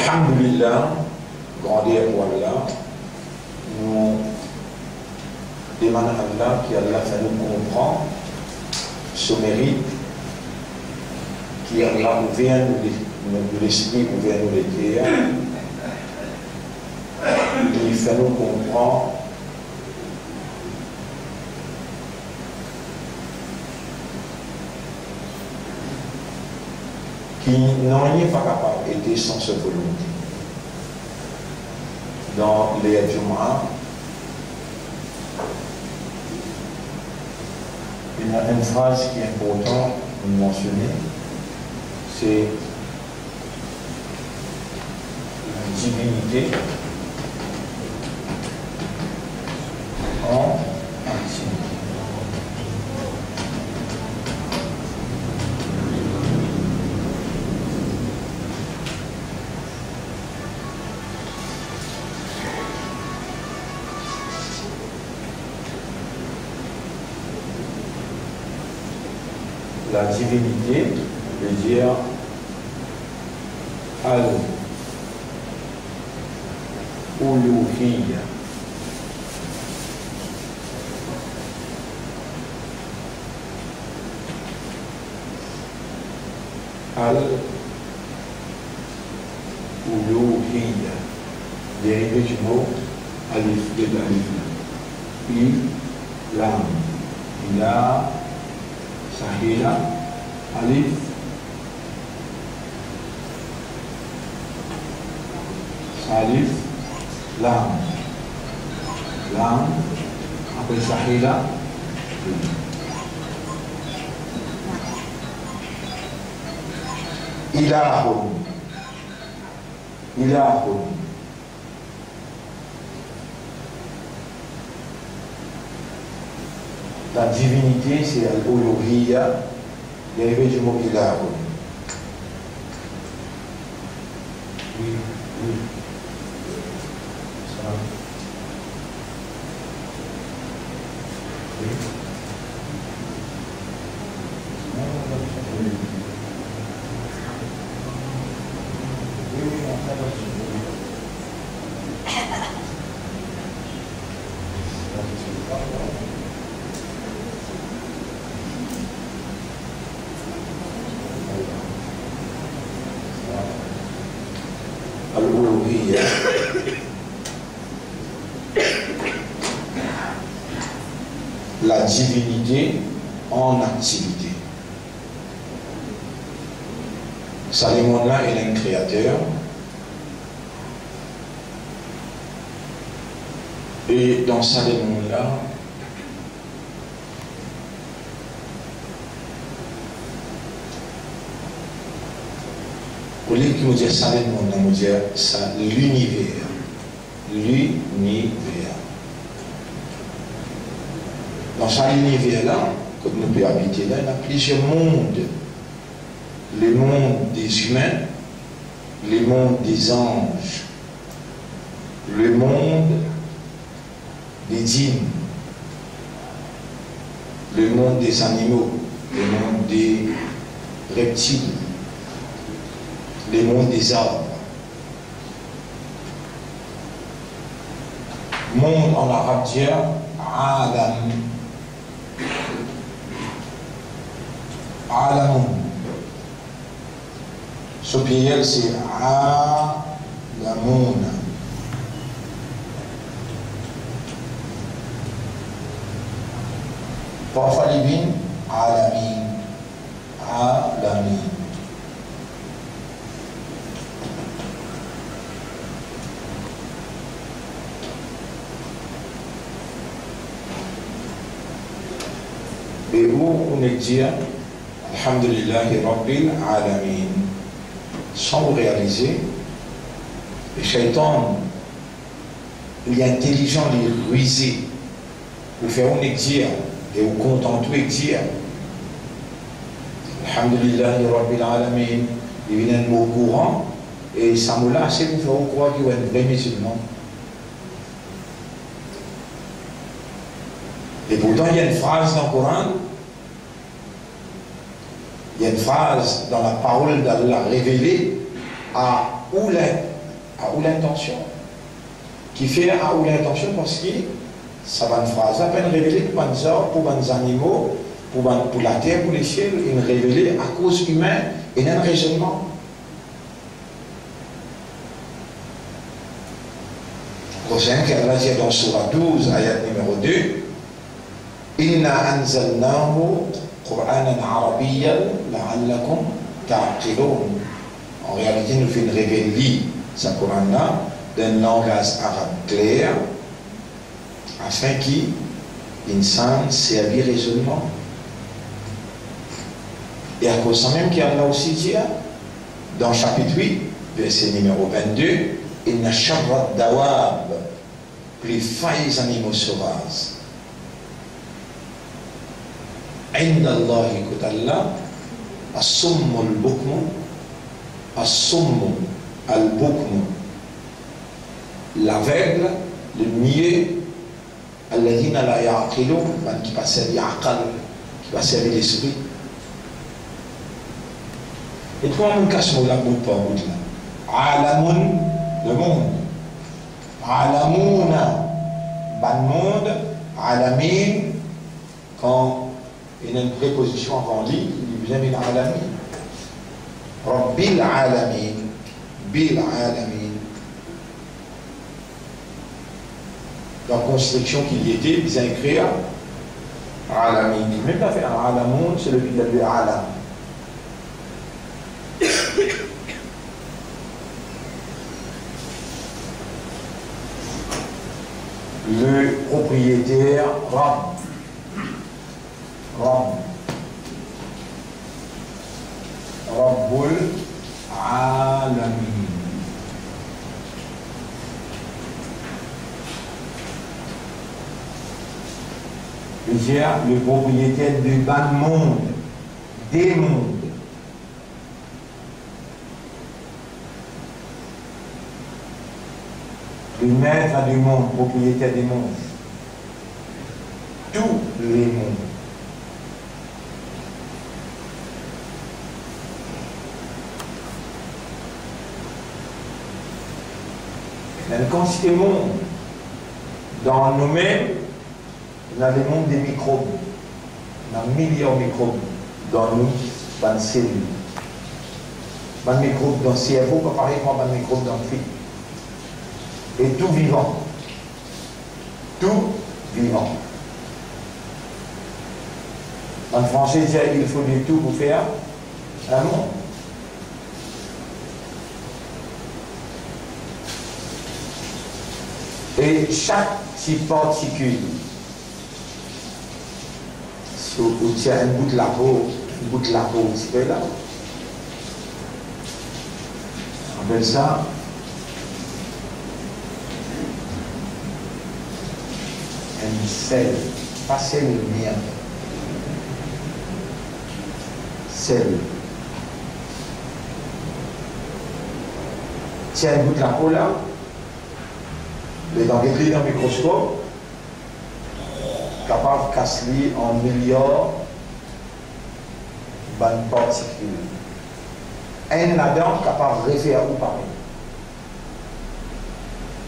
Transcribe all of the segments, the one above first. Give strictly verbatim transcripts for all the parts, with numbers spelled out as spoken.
Alhamdulillah, grander pou Allah. Nou demann Allah ki Allah fer nou konpran so merit, ki Allah ouver nou le-, nou lespri, ouver nou leker, ki fer nou konpran ki nanye pa kapav ete san so volonte. Dan Laylat Jum'a, ena enn fraz ki inportan pou nou mansione, se la divinite an aktivite. La divinite ve dir al-uluhiyya. Al-uluhiyya. Derive di mo alif, de alif la. I, lam. Ila, sa he la, alif, sa alif, lam. Lam, apre sa he la. Ilahun. Ilahun. La divinite, se al-uluhiyya, derive di mo ilahun. Wi, wi. Sa. Al-uluhiyya. La divinite an aktivite. Sa lemonn la, ena enn kreater. E dan sa lemonn la, olie ki mo dir sa lemonn la, mo dir sa liniver. Liniver. Dan sa liniver la, kot nou pe abite la, ena plizier mond. Le monde des humains, le monde des anges, le monde des djinns, le monde des animaux, le monde des reptiles, le monde des arbres. Mond an arab dir alam. Alamun. So pliriel se alamuna. Parfwa li vinn alamin. Alamin. E ou, ou nek dir, Alhamdulillahi Rabbil Alamin. San ou realize, e Shaytan, li intelizan, li rize, pou fer ou nek dir, e ou kontant ou ek dir, Alhamdulillahi Rabbil Alamin, li vinn enn mo kouran, e sa mo la, se pou fer ou krwar ki ou enn vre mizilman. E pourtan, ena enn fraz dan Koran, ena enn fraz dan laparol d'Allah revele a ou lin-, a ou lintansion. Kifer a ou lintansion? Parski sa bann fraz la pa'nn revele pou bann zarb, pou bann zanimo, pou bann, pou later, pou lesiel, inn revele akoz imin ena enn rezonnman. Prosin ki Allah dir dan soura douz, ayat nimero de, "Inna anzalnahu Qur'anan Arabiyyan la'allakum ta'qilun." An realite, nou finn revel li, sa Koran la, dan enn langaz arab kler, afin ki insan servi rezonnman. E akoz sa mem ki Allah osi dir, dan sapit wit, verse nimero vennde, "Inna sharrad dawab", pli fay zanimo sovaz, "indallahi", kot Allah, "as-summul bukmu", as-summu al-bukmu, laveg, le mie, "alladhina la ya'qilun", bann ki pa servi akal, ki pa servi lespri. E kouma moun kas mo la bout par bout la? Alamun, lemond. Alamuna, bann mond. Alamin, kan ena enn prepozision avan li, li bizin vinn alamin. Rabbil alamin, bil alamin. Dan konstriksion ki li ete, bizin ekrir alamin. Mem zafer alamun, se le pliral de alam. Le proprietaire, Rabb. Rabb. Rabbul Alamin. Vedir le proprietaire de bann mond, de mond. Le maître du monde, propriétaire du monde. Tous les mondes. Ena enn kantite mond dan nou mem. Ena le mond de mikrob. Ena miliar mikrob dan nou, bann selil. Bann mikrob dan servo pa parey kouma bann mikrob dan twi. E tou vivan. Tou vivan. Bann Franse dir, "Il faut de tout pour faire un monde." E sak ti partikil, si ou, ou tir enn bout lapo, enn bout lapo, ou tir la, apel sa enn sel, pa sel mie, sel. Tir enn bout lapo la, letan get li dan mikroskop, kapav kas li an miliar bann partikil. Enn ladan kapav refer ou parey.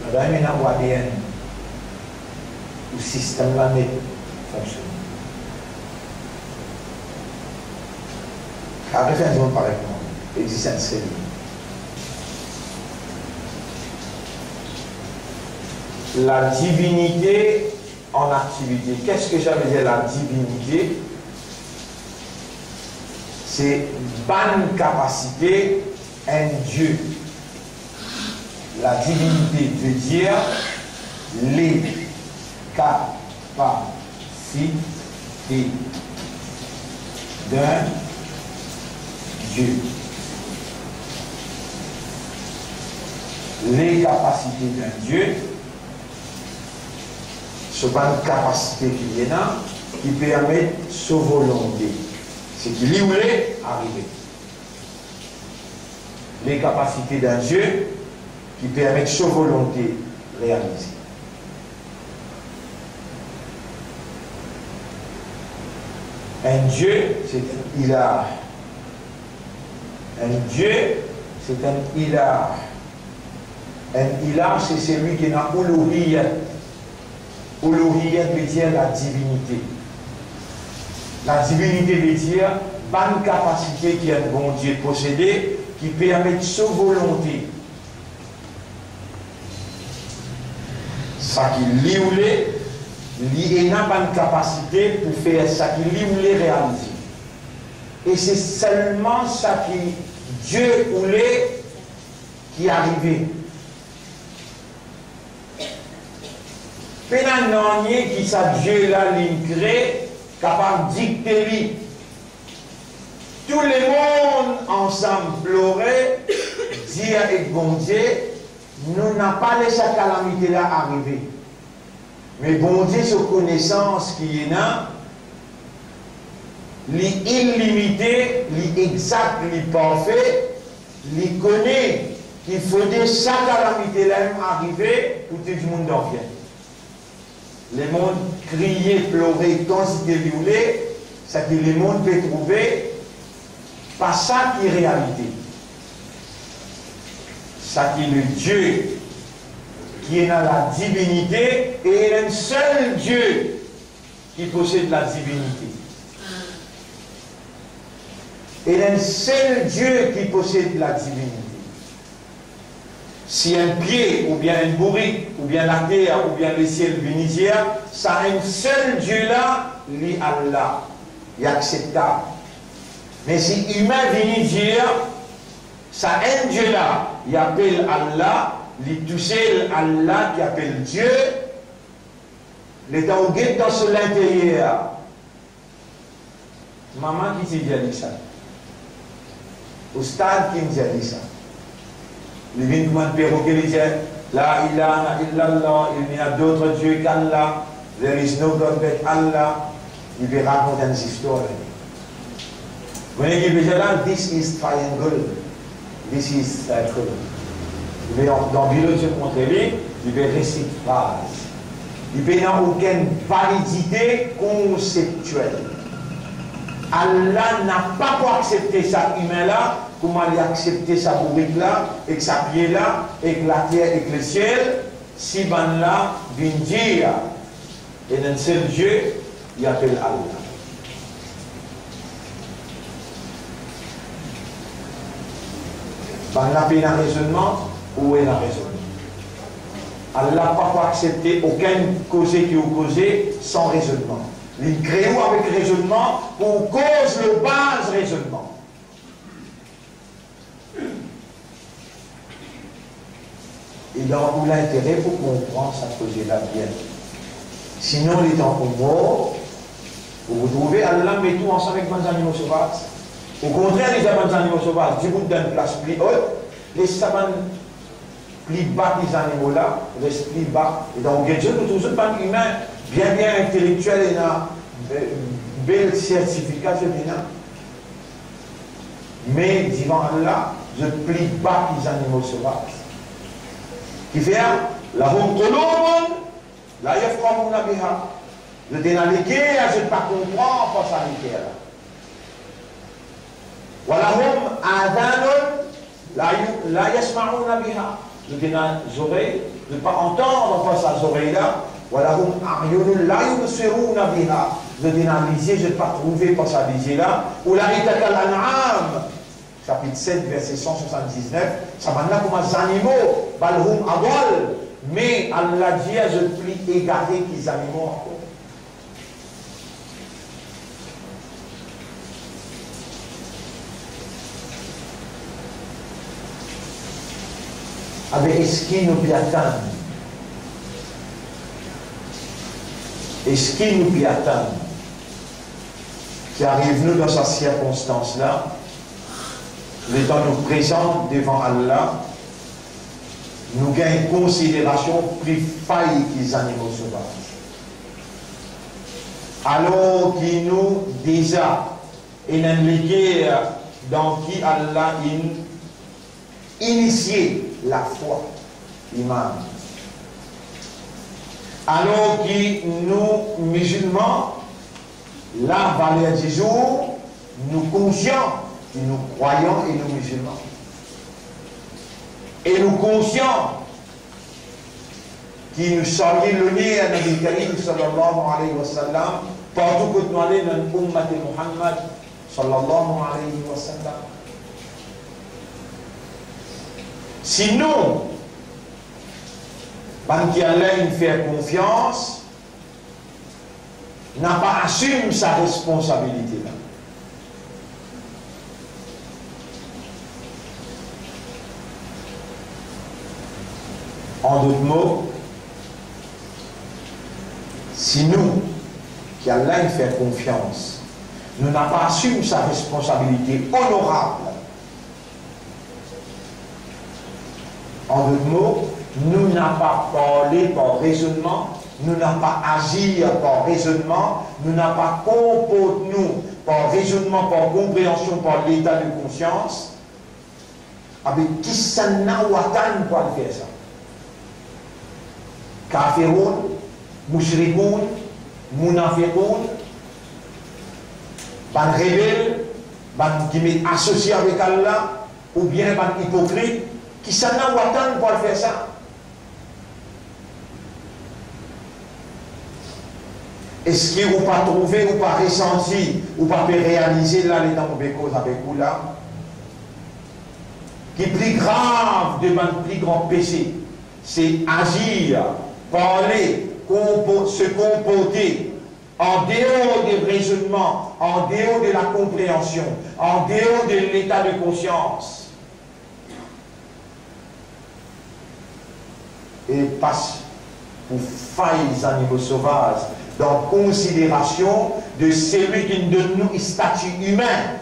Ladan ena ou A D N, ou sistem la net fonksione. Kapav fer enn dimoun parey kouma ou, existe enn selil. La divinité en activité. Qu'est-ce que ça veut dire, la divinité? Se bann kapasite enn Die. La divinité veut dire les capacités d'un Dieu. Les capacités d'un Dieu, so bann kapasite ki li ena, ki permet so volonte. Seki li oule arive. Les capacités d'un Dieu qui permettent so volonte realize. Enn Die, se enn ilah. Enn Die, se enn ilah. Enn ilah, se selwi ki ena oulouhiyat. Oulouhiyat ve dir ladivinite. Ladivinite ve dir bann kapasite ki enn Bondie posede, ki permet so volonte, saki li oule, li ena bann kapasite pou fer saki li oule realize. E se selman saki Die oule ki arive. Pena nanye ki sa Die la li kre kapav dikte li. Tou lemond ansam plore, dir ek Bondie, nou napa les sa kalamite la arive. Me Bondie so konesans ki ena, li ilimite, li exak, li parfe, li kone ki fode sa kalamite la mem arive pou tou dimoun dan vie. Lemond kriye, plore, kantite li oule, saki lemond pe trouve, pa sa ki realite. Saki le Die ki ena ladivinite, e ena enn sel Die ki posed ladivinite. Ena enn sel Die ki posed ladivinite. Si enn pie, oubien enn bourik, oubien later, oubien lesiel vini dir, sa enn sel Die la, li Allah, li akseptab. Me si imin vini dir, sa enn Die la, li apel Allah, li tousel Allah ki apel Die, letan ou get dan so linteryer, mama ki ti dir li sa, oustad ki dir li sa, li vinn kouma enn perroquet, li dir, "La ilaha illallah, il n'y a d'autre Dieu qu'Allah, there is no God but Allah." Li pe rakont enn zistwar la. Kone ki pe dir la, "This is triangle, this is circle." Li pe dan, dan bilo ti montre li, li pe resit fraz. Li pena okenn validite konseptiel. Allah napa pou aksepte sa imin la, kouma li aksepte sa bourik la, ek sa pie la, ek later, ek lesiel, si bannla vinn dir, ena enn sel Die, li apel Allah. Bannla pena rezonnman, ou ena rezonnman. Allah pa pou aksepte okenn koze ki ou koze san rezonnman. Li kre ou avek rezonnman pou ou koz lor baz rezonnman. E dan ou lintere pou konpran sa koze la bien. Sinon, letan ou mor, ou pou trouve Allah met ou ansam ek bann zanimo sovaz. Okontrer, li dir bann zanimo sovaz, dibout dan enn plas pli ot, les sa bann pli ba ki zanimo la res pli ba. E dan ou get zot, ou trouv zot bann imin bien, bien intelektiel, ena, eh, bel sertifika zot ena. Me divan Allah, zot pli ba ki zanimo sovaz. Kifer, "Lahum qulubun la yafqahuna biha." Zot ena leker, zot pa konpran par sa leker la. "Wa lahum adhanun la yu-, la yasma'una biha." Zot ena zorey, zot pa antann par sa zorey la. "Wa lahum a'yunun la yubsiruna biha." Zot ena lizie, zot pa trouve par sa lizie la. "Ulaika kal an'am." Sapit set, verse san swasanndiznef, sa bannla kouma zanimo, "bal hum adal", me Allah dir zot pli egare ki zanimo ankor. Abe, eski nou pe atann? Eski nou pe atann ki ariv nou dan sa sirkonstans la? Letan nou prezant devan Allah, nou gagn konsiderasion pli fay ki zanimo sovaz. Alor ki nou deza ena enn leker dan ki Allah inn inisie lafwa, iman. Alor ki nou mizilman, la valer dizour, nou konsian ki nou krwayan e nou mizilman. E nou konsian ki nou salye loner Nabi Karim sallallahu alayhi wa sallam, partou kot nou ale dan ummat Muhammad sallallahu alayhi wa sallam. Si nou, bann ki Allah inn fer konfians, napa asim sa responsabilite la. An dot mo, si nou, ki Allah inn fer konfians, nou napa asim sa responsabilite onorab, an dot mo, nou napa parle par rezonnman, nou napa azir par rezonnman, nou napa konport nou par rezonnman, par konpreansion, par leta de konsians, abe kisannla ou atann pou al fer sa? Kafiroun, moushrikoun, mounafikoun, bann rebel, bann ki met asosie avek Allah, oubien bann ipokrit, kisannla ou atann pou al fer sa? Eski ou pa trouve, ou pa resanti, ou pa pe realize la, letan mo pe koz avek ou la, ki pli grav de bann pli gran pese, se azir, parle, konpo-, se konporte an deor de rezonnman, an deor de lakonpreansion, an deor de leta de konsians, e pas pou fay zanimo sovaz, dan konsiderasion de selwi ki donn nou stati imin.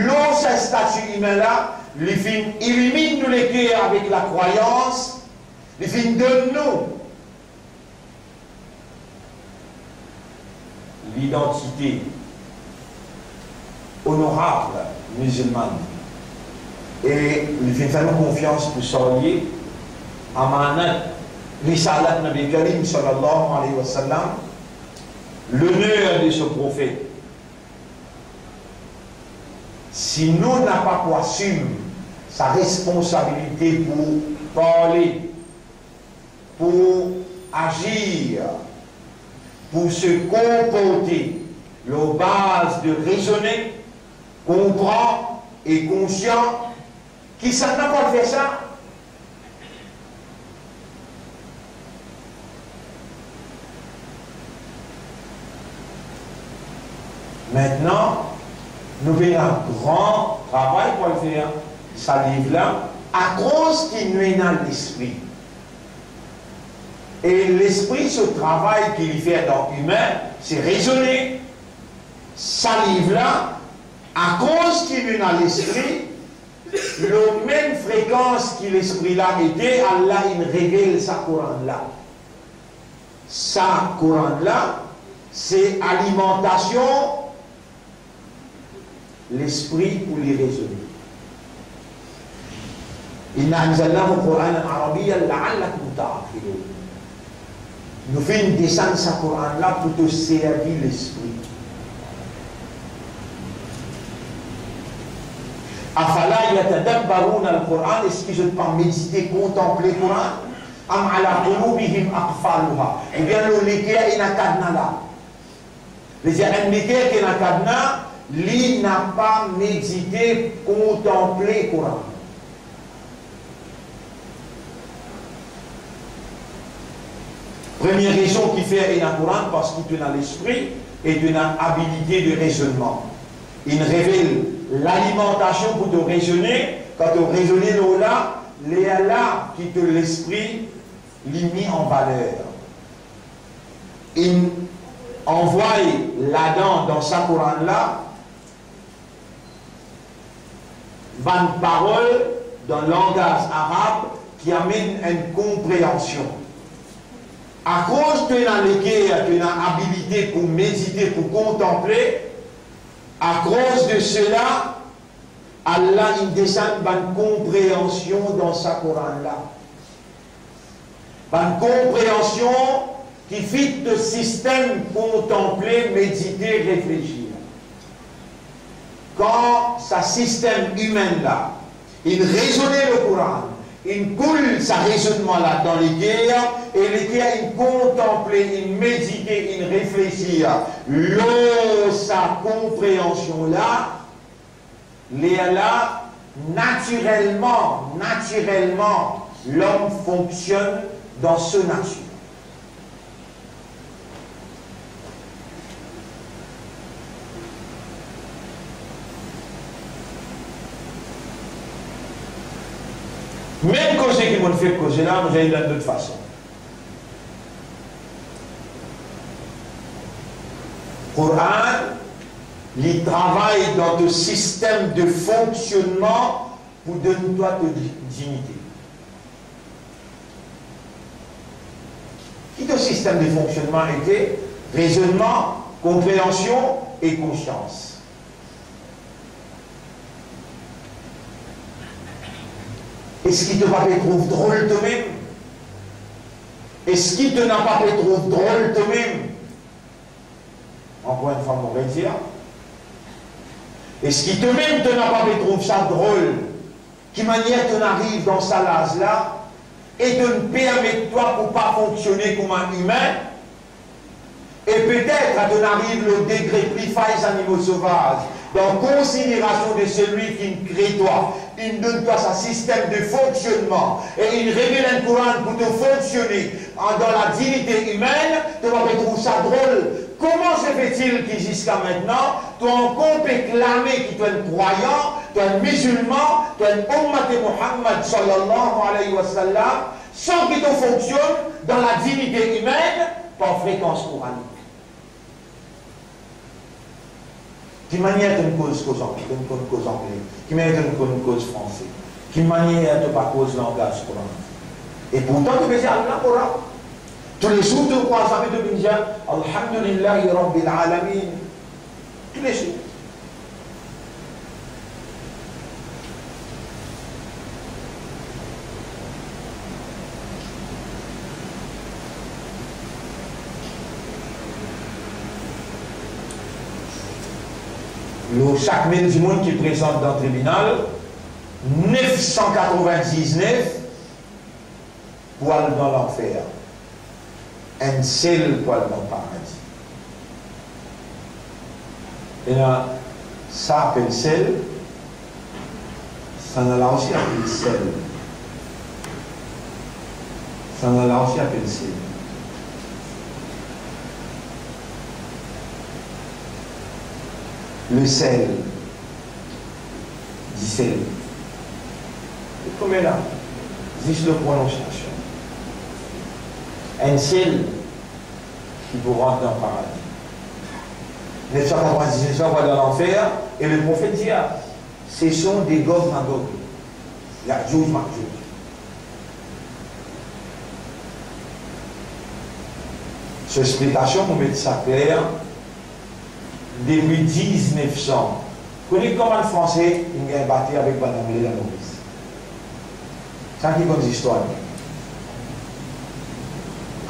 Lor sa stati imin la, li finn iliminn nou leker avek lakrwayans, li finn donn nou lidantite onorab mizilmann, e li finn fer nou konfians pou salye amanat risalat Nabi Karim sallallahu alayhi wa sallam, loner de so profet. Si nou napa pou asim sa responsabilite pou parle, pou azir, pou se konporte lor baz de rezone, konpran e konsian, kisannla pou al fer sa? Aster, nou pena gran travay pou al fer. Sa liv la, akoz ki nou ena lespri, e lespri, so travay ki li fer dan imin, se rezone. Sa liv la, akoz ki nou ena lespri, lor mem frekans ki lespri la ete, Allah inn revel sa Koran la. Sa Koran la, se alimantasion lespri pou li rezone. Inna anzalnahu Qur'anan Arabiyyan la'allakum ta'qilun. Nou finn desann sa Koran la pou to servi lespri. Afala yatadabbaruna al-Qur'an, eski zot pa medite, kontanple Koran? Am ala qulubihim aqfaluha, oubien lor leker ena kadna la? Vedir, enn leker ki ena kadna, li napa medite, kontanple Koran. Premie rezon ki fer ena Koran, parski to ena lespri e to ena abilite de rezonnman. Inn revel lalimantasion pou to rezone, kan to rezone lor la, lerla ki to lespri li mi an valer. Inn anvway ladan, dan sa Koran la, bann parol dan langaz arab ki amenn enn konpreansion. Akoz to ena leker, to ena abilite pou medite, pou kontanple, akoz de sela, Allah inn desann bann konpreansion dan sa Koran la. Bann konpreansion ki fit to sistem kontanple, medite, reflesir. Kan sa sistem imin la, inn rezone Lekoran, Inn koul sa rezonnman la dan leker, e leker inn kontanple, inn medite, inn reflesir lor sa konpreansion la, lerla, natirelman, natirelman, lom fonksionn dan so natir. Mem koze ki mo'nn fek koze la, mo dir li dan lot fason. Koran, li travay dan to sistem de fonksionnman pou donn twa to di-, dinite. Ki to sistem de fonksionnman ete? Rezonnman, konpreansion e konsians. Eski to pa pe trouv drol tomem? Eski to napa pe trouv drol tomem? Ankor enn fwa, mo redir, eski tomem to napa pe trouv sa drol, ki manier to'nn ariv dan sa laz la, e to'nn permet twa pou pa fonksione kouma imin, e petet to'nn ariv lor degre pli fay zanimo sovaz, dan konsiderasion de selwi ki kre twa, inn donn twa sa sistem de fonksionnman, e inn revel enn Koran pou to fonksione an, dan la dinite imenn, to pa pe trouv sa drol. Koman se fetil ki ziska mintnan, to ankor pe klame ki to enn krwayan, to enn mizilman, to enn ummat Muhammad sallallahu alayhi wa sallam, san ki to fonksionn dan la dinite imenn par frekans koranik? Ki manier to'nn koz, koz angle, to'nn konn koz angle? Ki manier to'nn konn koz franse? Ki manier to pa koz langaz Koran? E pourtan to bizin al lakola. Toulezour to krwaz lamem, to bizin dir, "Alhamdulillahi Rabbil Alamin." Toulezour. Lor sak mil dimoun ki prezant dan tribinal, nef san katrovin-diznef pou al dan lanfer, enn sel pou al dan paradi. Ena sa apel sel, sannla osi apel sel. Sannla osi apel sel. Le sel. Disel. Koumadir la, zis le prononsiasion. Enn sel ki pou rant dan paradi. Nef san katrovin-diznef pou al dan lanfer, e le profet dir, "Ce sont des Gog Magog." Yajouz Majouz. So explikasion, mo met sa kler, depi diznef san, kone kan bann Franse inn gagn bate avek bann Angle dan Moris? Sa ki konn zistwar nou.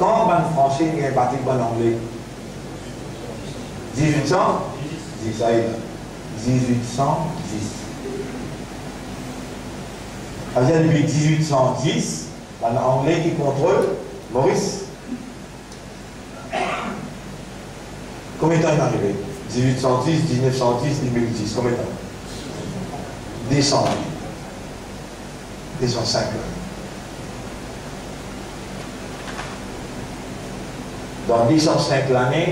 Kan bann Franse inn gagn bate avek bann Angle? Dizwit san dis, sa e la. Dizwit san dis. Savedir depi dizwit san dis, bann Angle ki kontrol Moris. Konbien tan inn arive? Dizwit san dis, diznef san dis, de mil dis, konbien tan? De san, de san sink lane. Dan de san sink lane,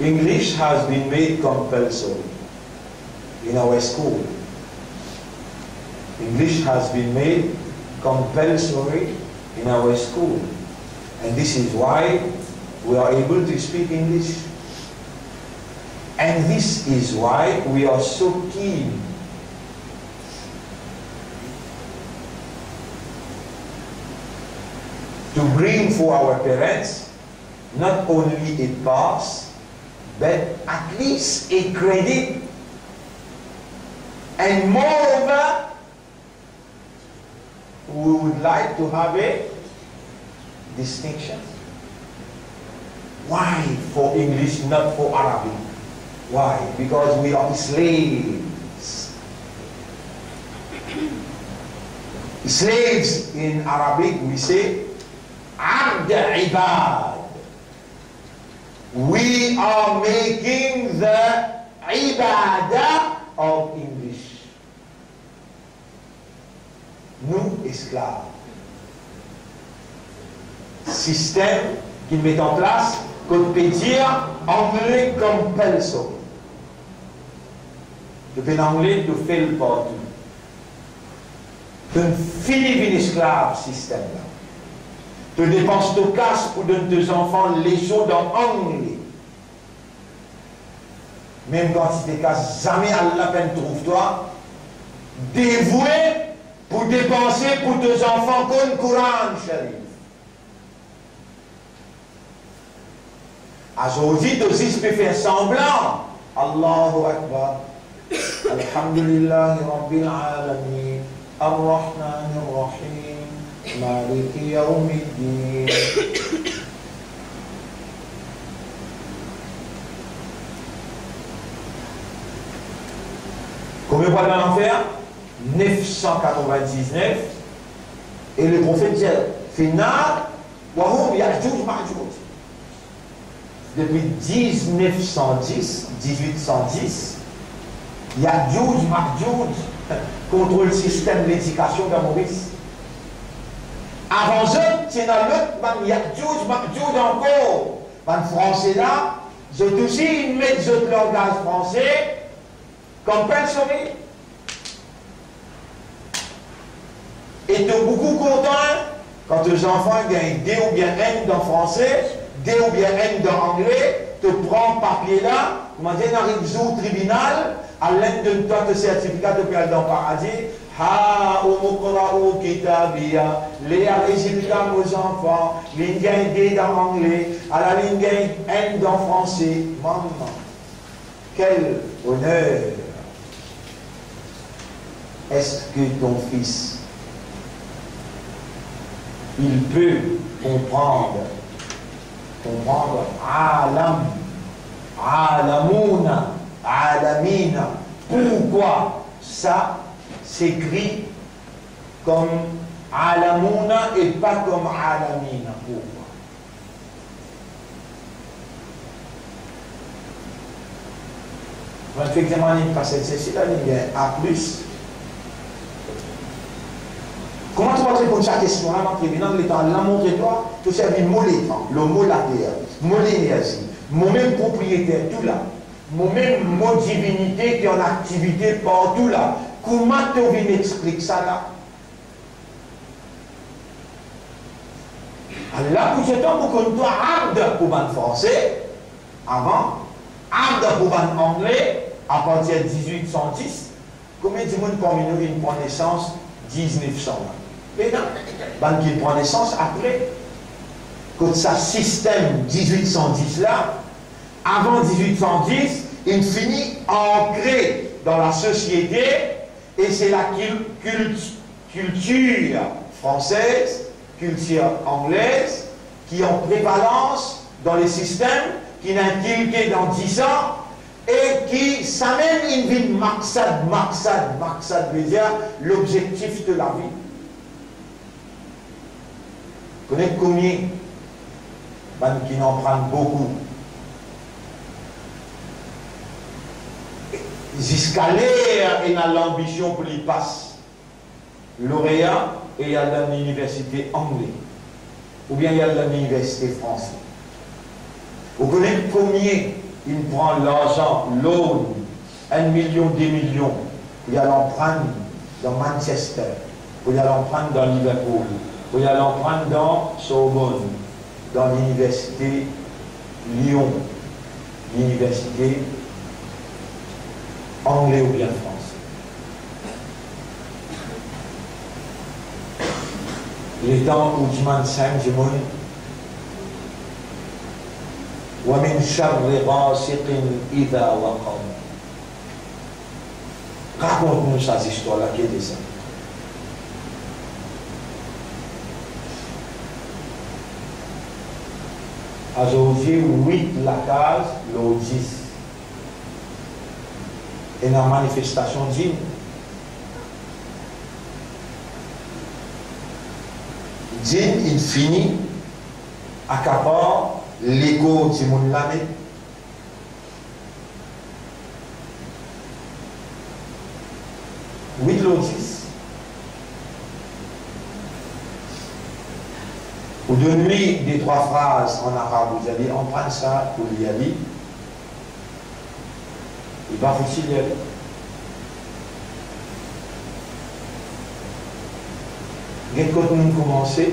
English has been made compulsory in our school. English has been made compulsory in our school. And this is why we are able to speak English. And this is why we are so keen to bring for our parents not only a pass, but at least a credit. And moreover, we would like to have a distinction. Why for English, not for Arabic? Why? Because we are slaves. Slaves in Arabic, we say, abd ibad. We are making the ibadah of English. Nou esklav. Sistem ki met an plas, kot pe dir angle compulsory. To pena angle, to fel partou. To fini vinn esklav sistem la. To depans to kas pou donn to zanfan leson dan angle. Mem kan ti to kas zame Allah pa'nn trouv twa, devoue pou depanse pou to zanfan konn Koran Sharif. Azordi to zis pe fer sanblan. Allahu Akbar. Alhamdulillahi Rabbil Alamin. Arrahmanir Rahim. Maliki Yawmiddin. Konbien pou al dan lanfer? Nef san katrovin-diznef. E le profet dir, "Finnar, wa hum Ya'juj Ma'juj." Depi diznef san dis, diz-wit san dis, Ya'juj Ma'juj kontrol sistem ledikasion dan Moris. Avan zot, ti ena lot bann Ya'juj Ma'juj ankor. Bann Franse la, zot osi inn met zot langaz franse compulsory. E to boukou kontan, kan to zanfan gagn de oubien enn dan franse, de oubien enn dan angle, to pran papie la, kouma dir, inn ariv zour tribinal, al inn donn twa to sertifika, to pe al dan paradi, "Ha'umu iqra'u kitabiya." Ler rezilta mo zanfan, linn gagn de dan angle, ala linn gagn enn dan franse. Mama! Quel honneur! Est-ce que ton fils, il peut comprendre, comprendre alam, alamuna, alamina? Pourquoi ça s'écrit comme alamuna et pas comme alamina? Pourquoi? Bann fek zamanin pas sesi la, li gagn A plus. Kouma to va reponn sa kestion la dan tribinal, letan la montre twa, to servi mo letan, le mo later, mo lenerzi, mo mem propriyeter tou la, mo mem mo divinite ki an aktivite partou la. Kouma to vinn explik sa la? Ala pou sa, pou konn twa abd pou bann Franse, avan, abd pou bann Angle, apartir diz-wit san dis, konbien dimoun parmi nou inn pran nesans diz-nef san la? Pena. Bann ki pran nesans apre, kot sa sistem diz-wit san dis la, avan diz-wit san dis, inn fini ankre dan lasosiete, e se la kil-, kilt-, kiltir fransez, kiltir anglez, ki an prevalans dan le sistem, ki inn intilke dan dis an, e ki samem inn vinn maksad, maksad, maksad, vedir lobzektif de lavi. Kone konbien bann ki inn aprann boukou, ziska ler ena lanbision pou li pas lorea e li al dan liniversite angle, oubien li al dan liniversite franse. Ou kone konbien inn pran larzan, loan, enn milion, de milion, pou li al aprann dan Manchester, pou li al aprann dan Liverpool, pou li al aprann dan Sorbonne, dan liniversite Lyon, liniversite angle oubien franse. Letan ou dimann sa dimoun, "Wa min sharri ghasiqin idha waqab." Rakont nou sa zistwar la, ki ete sa? Azordi, wit lakaz lor dis, ena manifestasion dinn. Dinn inn fini akapar lekor dimoun la, me wit lor dis. Ou donn li de trwa fraz an arab, ou dir li, aprann sa pou li ale. Li pa fouti lir. Get kot nou koumanse,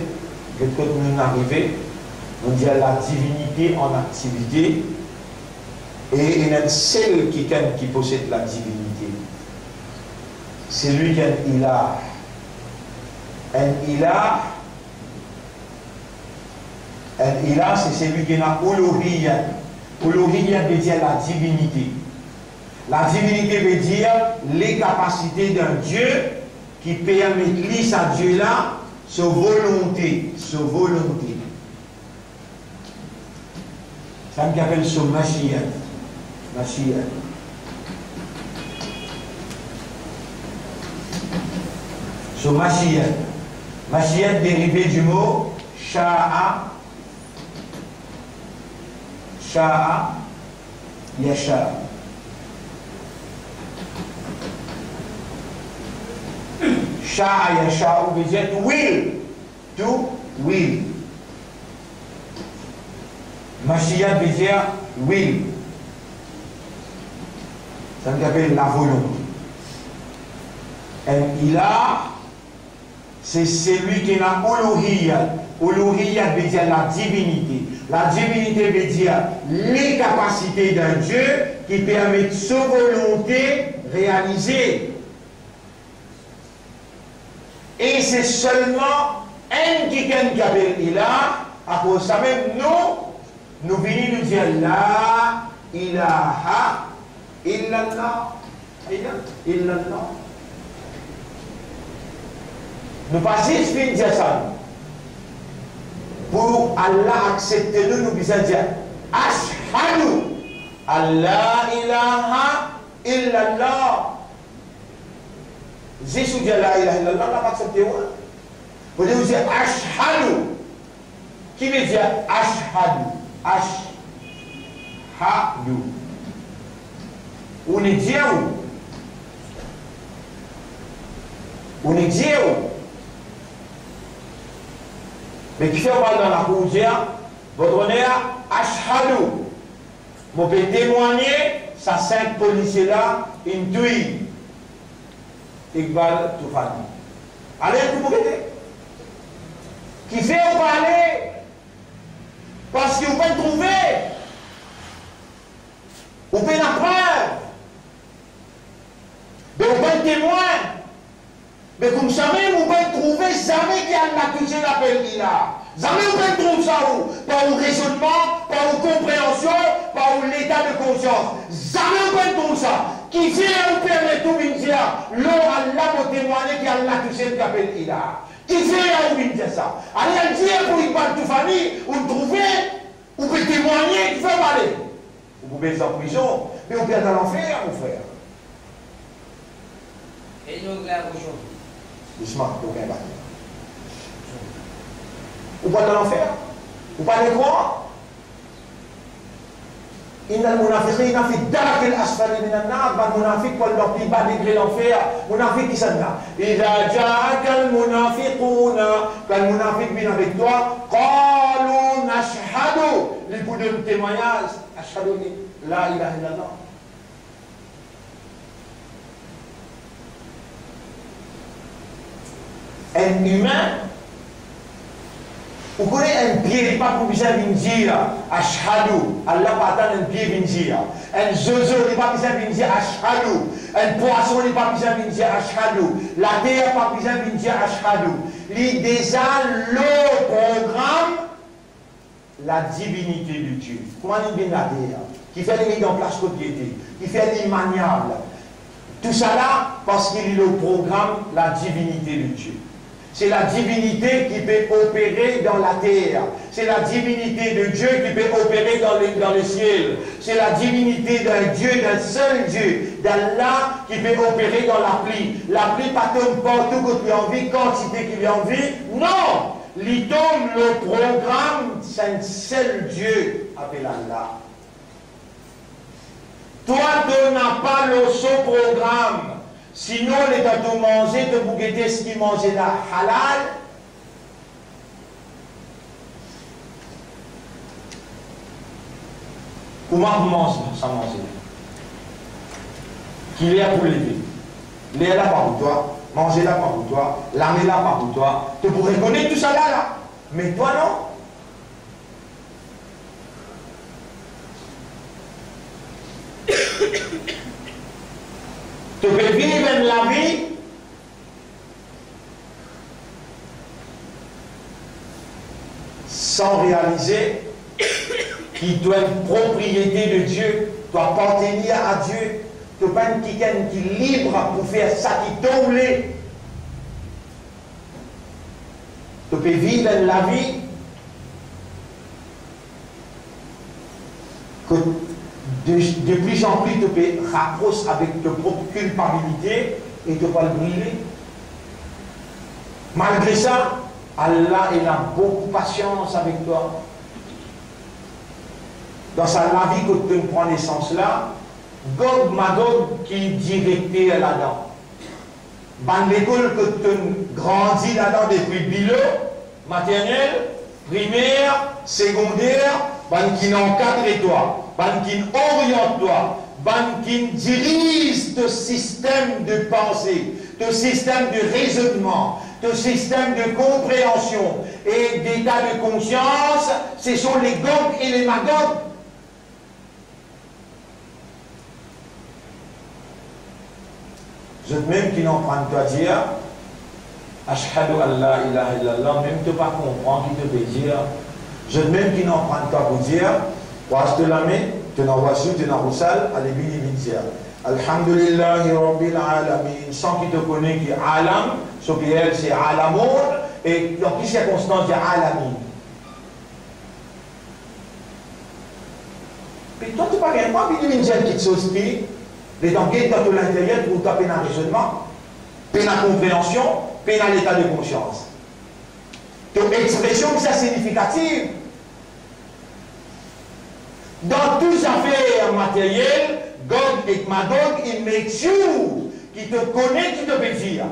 get kot nou arive. Nou dir la divinité en activité, e ena enn sel kikenn ki posed la divinité. Se li ki enn ilah. Enn ilah, enn ilah, se selwi ki ena uluhiyat. Uluhiyat ve dir la divinité. La divinité ve dir lekapasite dan Die ki permet li, sa Die la, so volonte, so volonte. Sa ki apel so mashiyat. Mashiyat. So mashiyat. Mashiyat derive di mo sha'a, sha'a yasha'u. Sha'a yasha'u ve dir to will, to will. Mashiyat ve dir will. Sa ki apel lavolonte. Enn ilah, se selwi ki ena uluhiyat. Uluhiyat ve dir la divinité. La divinité ve dir lekapasite dan Die ki permet so volonte realize. E se selman enn kikenn ki apel ilah, akoz sa mem nou, nou vini, nou dir la ilaha illallah. Ayo, illallah. Nou pa zis vinn dir sa, non. Pou Allah aksepte nou, nou bizin dir, ashhadu an la ilaha illallah. Zis ou dir la ilaha illallah, Allah pa aksepte ou. Fode ou dir ashhadu. Ki ve dir ashhadu? Ashhadu. Ou nek dir ou. Ou nek dir ou. Me kifer ou pa al dan lakour, ou dir, "Votre honneur, ashhadu." Mo pe temwagne sa sink polisie la inn touy Iqbal Toufani. Ale, kouma gete? Kifer ou pa ale? Parski ou pa'nn trouve. Ou pena prev. Be ou pa'nn temwin. Me koumsa mem, ou pa'nn trouve zame ki Allah tousel apel ilah. Zame ou pa'nn trouv sa ou, par ou rezonnman, par ou konpreansion, par ou leta de konsians. Zame ou pa'nn trouv sa. Kifer ou permet ou vinn dir, lor Allah mo temwagne ki Allah tousel ki apel ilah? Kifer ou vinn dir sa? Ale al dir pou Iqbal Toufani, ou trouve, ou pe temwagne, kifer ou pa ale? Ou pou bezwen prizon, me ou pe al dan lanfer, mo frer. Dousman, ou gagn bate. Ou pou al dan lanfer. Ou pa le krwar? Innal munafiqina fi darakil asfali minan nar, bann munafik pou al dan pli ba degre lanfer. Munafik kisannla? Iza ja'akal munafiquna, kan munafik vinn avek twa, qalu nashhadu, li pou donn temwagnaz, ashhadu an la ilaha illallah. Enn imin, ou kone enn pie, li pa pou bizin vinn dir ashhadu, Allah pa atann enn pie vinn dir. Enn zozo, li pa bizin vinn dir ashhadu. Enn pwason, li pa bizin vinn dir ashhadu. Later pa bizin vinn dir ashhadu. Li deza lor program la divinité de Dieu. Kouma li vinn later, kifer li met an plas kot li ete, kifer li maniab. Tousala parski li lor program la divinité de Dieu. Se la divinité ki pe opere dan later. Se la divinité de Dieu ki pe opere dan le, dan lesiel. Se la divinité d'un Dieu, d'un seul Dieu, d'Allah ki pe opere dan lapli. Lapli pa tom partou kot li anvi, kantite ki li anvi. Non! Li tom lor program sa enn sel Die, apel Allah. Twa, to napa lor so program, sinon letan to manze, to pou gete eski manze la halal. Kouma pou manz sa manze? Ki ler pou leve? Ler la pa pou twa, manze la pa pou twa, lame la pa pou twa. To pou rekonet tou sa la, la. Me twa non. To pe viv enn lavi san realize ki to enn propriete de Die, to apartenir a Die, to pa enn kikenn ki lib pou fer sa ki to oule. To pe viv enn lavi kot de, de pli an pli to pe rapros avek to prop kilpabilite e to pou al brile. Malgre sa, Allah ena boukou pasians avek twa. Dan sa lavi kot to pran nesans la, Gog Magog ki direkter ladan. Bann lekol kot to grandi ladan depi bilo, maternel, primer, segonder, bann ki'nn ankadre twa, bann ki'nn oriant twa, bann ki'nn diriz to sistem de panse, to sistem de rezonnman, to sistem de konpreansion e deta de konsians, se son le Gog e le Magog. Zot mem ki'nn aprann twa dir, "Ashhadu an la ilaha illallah", mem to pa konpran ki to pe dir. Zot mem ki'nn aprann twa pou dir, was to lame, to ena wazou, to ena rousal, ale vini, vinn dir, "Alhamdulillahi Rabbil Alamin", san ki to kone ki alam, so pliriel se alamoun, e dan ki sirkonstans dir alamin? Pe twa, to pa gagn pa vini vinn dir kiksoz ki, letan get dan to linteryer, pou twa pena rezonnman, pena konpreansion, pena leta de konsians. To expresion ki sa sinifikatif. Dan tou zafer materyel, Gog ek Magog, inn make sure ki to kone ki to pe dir.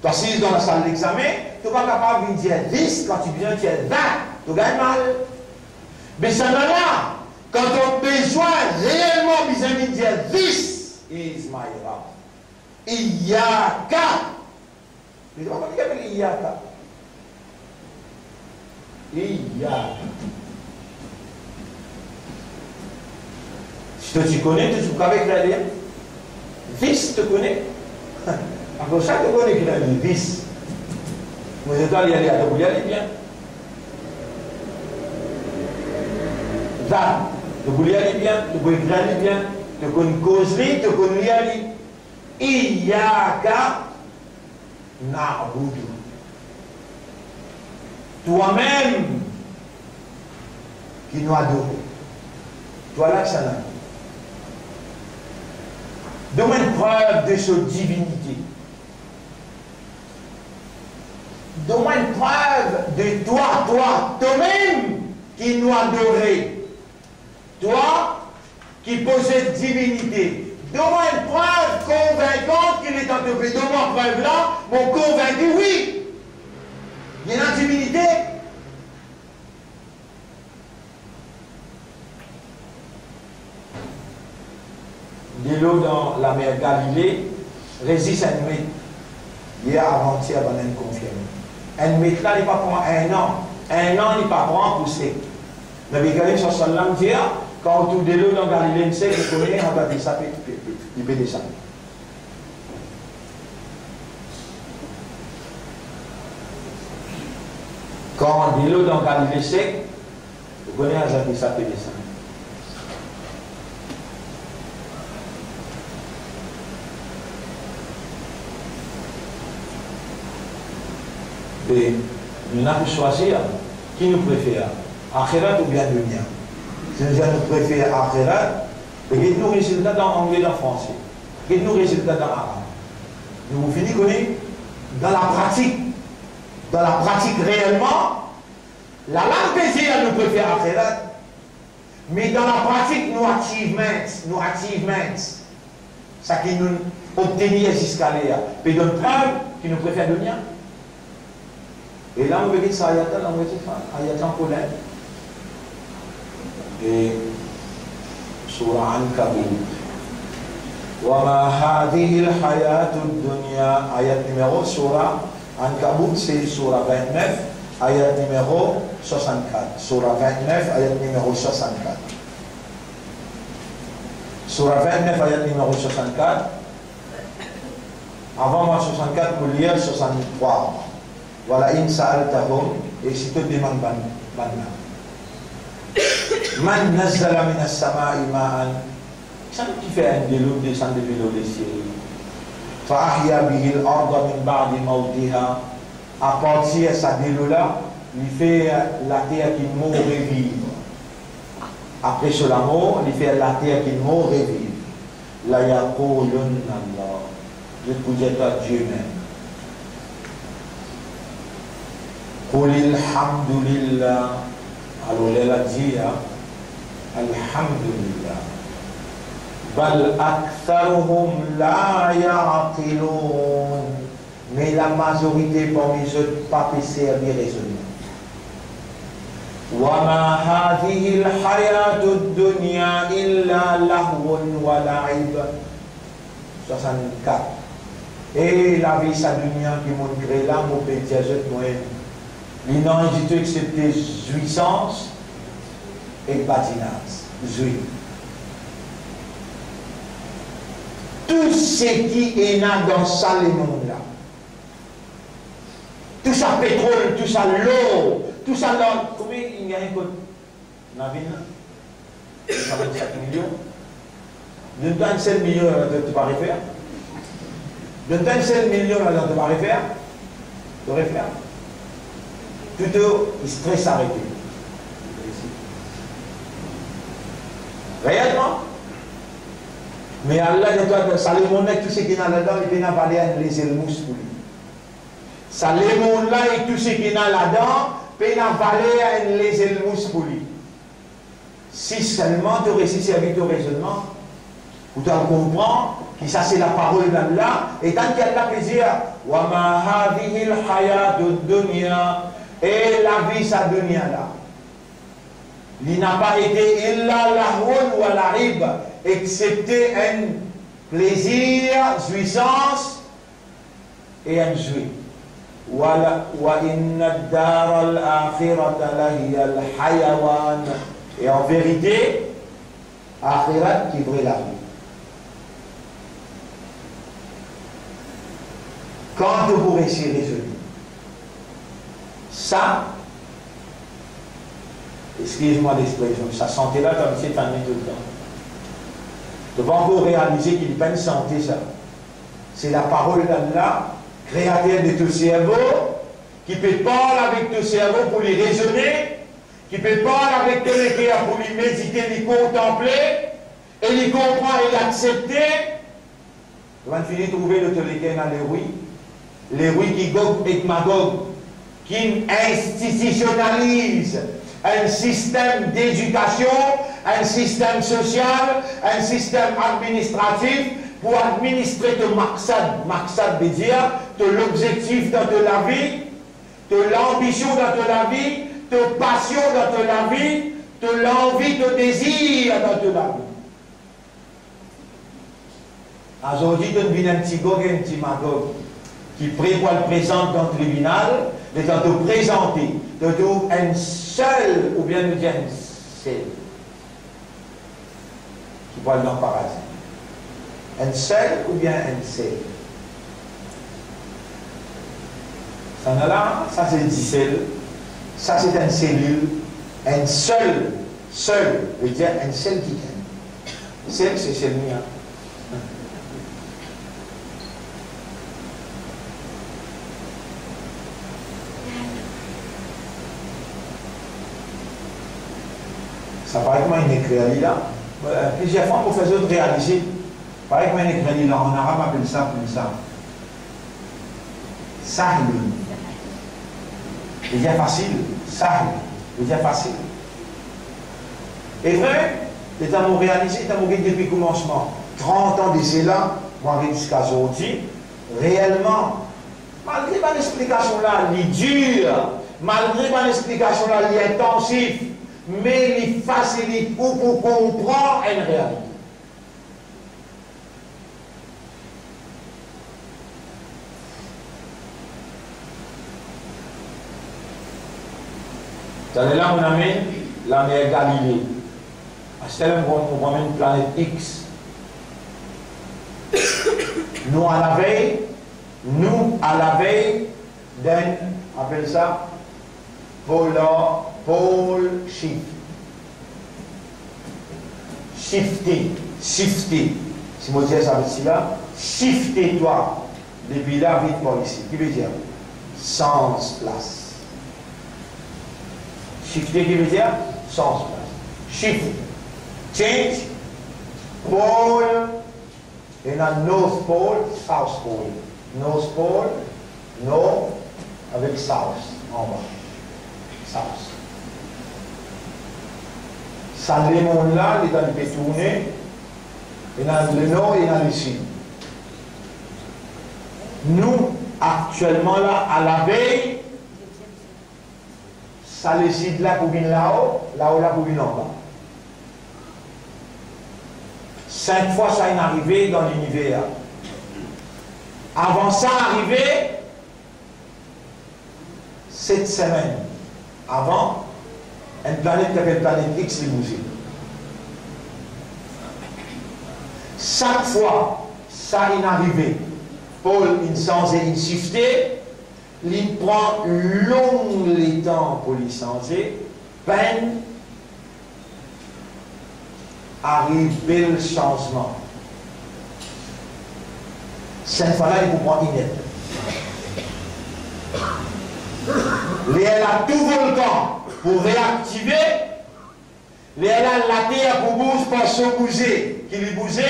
To asiz dan lasal lexame, to pa kapav vinn dir this kan to bizin dir that, to gagn mal. Me samem la, kan to bizin reelman bizin vinn dir, "This is my Rabb." Iyyaka. Me to pa konn ki apel iyyaka. Iyyaka. Si to ti kone, to ti pou kapav ekrir li, hein? This, to kone? Apre sa, to kone ki ena li, this. Mo dir twa, lir li, to pou lir li bien. That, to pou lir li bien, to pou ekrir li bien, to konn koz li, to konn lir li. Iyyaka na'budu. Twa mem ki nou adore. Twa la ki sa la. Donn mwa enn prev de so divinite. Donn mwa enn prev de twa, twa, twa mem ki nou adore. Twa ki posed divinite, donn mwa enn prev konvinkan ki letan to pe donn mwa prev la, mo konvinki wi, ena divinite. Delo dan lamer Galile rezis enn met. Yer, avantier, bann inn konfirme. Enn met la, li pa pran enn an. Enn an, li pa pran pou sek. Nabi Karim sallallahu alayhi wa sallam dir, kan ou trouv delo dan Galile inn sek, ou kone Hazrat Isa pe, pe, pe, li pe desann. Kan delo dan Galile sek, ou kone Hazrat Isa pe desann. Be, nou ena pou swazir, ki nou prefer, axirat oubien dunia? Si nou dir nou prefer axirat, be get nou rezilta dan angle, dan franse. Get nou rezilta dan arab. Nou pou fini kone, dan lapratik, Dan lapratik, reelman, lalang pe dir nou prefer axirat. Me dan lapratik, nou achievements, nou achievements, saki nou obtenir ziska ler, pe donn prev ki nou prefer dunia. E la, nou pe get sa ayat la, la, nou pe get sa ayat la ankor la. E soura Ankabut. Wa ma hadhihil hayatud dunya, ayat nimero, soura Ankabut, se soura vintnef, ayat nimero swasannkat. Soura vintnef, ayat nimero swasannkat. Soura vintnef, ayat nimero swasannkat. Avan mwa swasannkat, mo lir swasann-trwa. Wa la in sa'altahum, e si to demann bann, bann la, man nazzala minas samai ma'an, kisannla ki fer enn delo desann depi lor lesiel, fa ahya bihil arda min ba'di mawtiha, apartir sa delo la, li fer later ki mor reviv. Apre so lamor, li fer later ki mor reviv. La yaqulunna Allah. Zot pou dir twa, Die mem. Qulil hamdulillah. Alor, ler la dir, alhamdulillah. Bal aktharuhum la ya'qilun. Me lamazorite parmi zot pa pe servi rezonnman. Wa ma hadhihil hayatud dunya illa lahwun wa la'ib. Swasannkat. E lavi sa dunia ki monn kre la, mo pe dir zot mwa, li nanye ditou exsepte zwisans ek badinaz, zwi. Tou seki ena dan sa lemond la, tou sa petrol, tou sa lor, tou sa lor, konbien inn gagne kot Navin la? Sa vinn sak milion. Donn twa enn sel milion ladan, to pa refer? Donn twa enn sel milion ladan, to pa refer? To refer? Tou to stres arete. Reelman. Me Allah dir twa, sa lemond la, tou seki ena ladan, li pena valer enn lezel mous pou li. Sa lemond la e tou seki ena ladan pena valer enn lezel mous pou li. Si selman to resi servi to rezonnman, pou to al konpran ki sa se laparol d'Allah, e tann ki Allah pe dir, "Wa ma hadhihil hayatud dunya," e lavi sa dunia la, li napa ete illa lahwun wa la'ib, exsepte enn plezir, zwisans, e enn zwe. Wa la, wa inna ad-dara al-akhirata lahiyal hayawan. E an verite, axirat ki vre lavi. Kan to pou resi rezone sa, eskiz mwa lexpresion, sa sante la, to abitie tann li toultan. To pa ankor realize ki li pa enn sante sa. Se laparol d'Allah, kreater de to servo, ki pe parl avek to servo pou li rezone, ki pe parl avek to leker pou li medite, li kontanple, e li konpran e li aksepte. Ou bann fini trouve lor to leker ena lerwi, lerwi ki Gog ek Magog, ki inn institisionaliz enn sistem dedikasion, enn sistem sosial, enn sistem administratif pou administre to maksad. Maksad ve dir to lobzektif dan to lavi, to lanbision dan to lavi, to pasion dan to lavi, to lanvi, to dezir dan to lavi. Azordi, to vinn enn ti Gog, enn ti Magog, ki pre pou al prezant dan tribinal, letan to prezante, to trouv enn sel, oubien nou dir enn sel, ki pou al dan parazi. Enn sel oubien enn sel? Sa ena la, sa se disel, sa se enn selil, enn sel, sel, ve dir enn sel ki gagn. Sel, se sel mia. Sa parey kouma inn ekrir li la. Plizier fwa, mo fer zot realize. Parey kouma inn ekrir li la, an arab apel sa koumsa. Sahlun. Li dir fasil, sahl, li dir fasil. E vre, letan mo realize, letan mo gete depi koumansman, trant an de sela, mo ariv ziska zordi, reelman, malgre bann explikasion la, li dir, malgre bann explikasion la, li intansif, me li fasilit ou pou konpran enn realite. Taler la, mo amenn lamer Galile. Aster la, mo, mo amenn planet X. Nou alavey, nou alavey, then, apel sa, Polar, pole shift. Shifte, shifte. Si mo dir sa, sa ve dir la, shifte twa depi la vinn par isi. Ki ve dir? Sanz plas. Shifte ki ve dir? Sanz plas. Shift. Change. Pole. Ena North Pole, South Pole. North Pole, nor, avek South, anba. South. Sa lemond la, letan li pe tourne, ena lenor, ena lesid. Nou, aktielman la, alavey, sa lesid la pou vinn lao, lao la pou vinn anba. Sink fwa sa inn arive dan liniver. Avan sa arive, set semenn avan, enn planet ki apel planet X, li bouze. Sak fwa sa inn arive, pole inn sanze, inn shifte, li pran long letan pou li sanze, pinn ariv bel sanzman. Sink fwa la, li pou pran iner. Lerla tou volkan pou reaktive, lerla later pou bouz par so bouze, ki li bouze,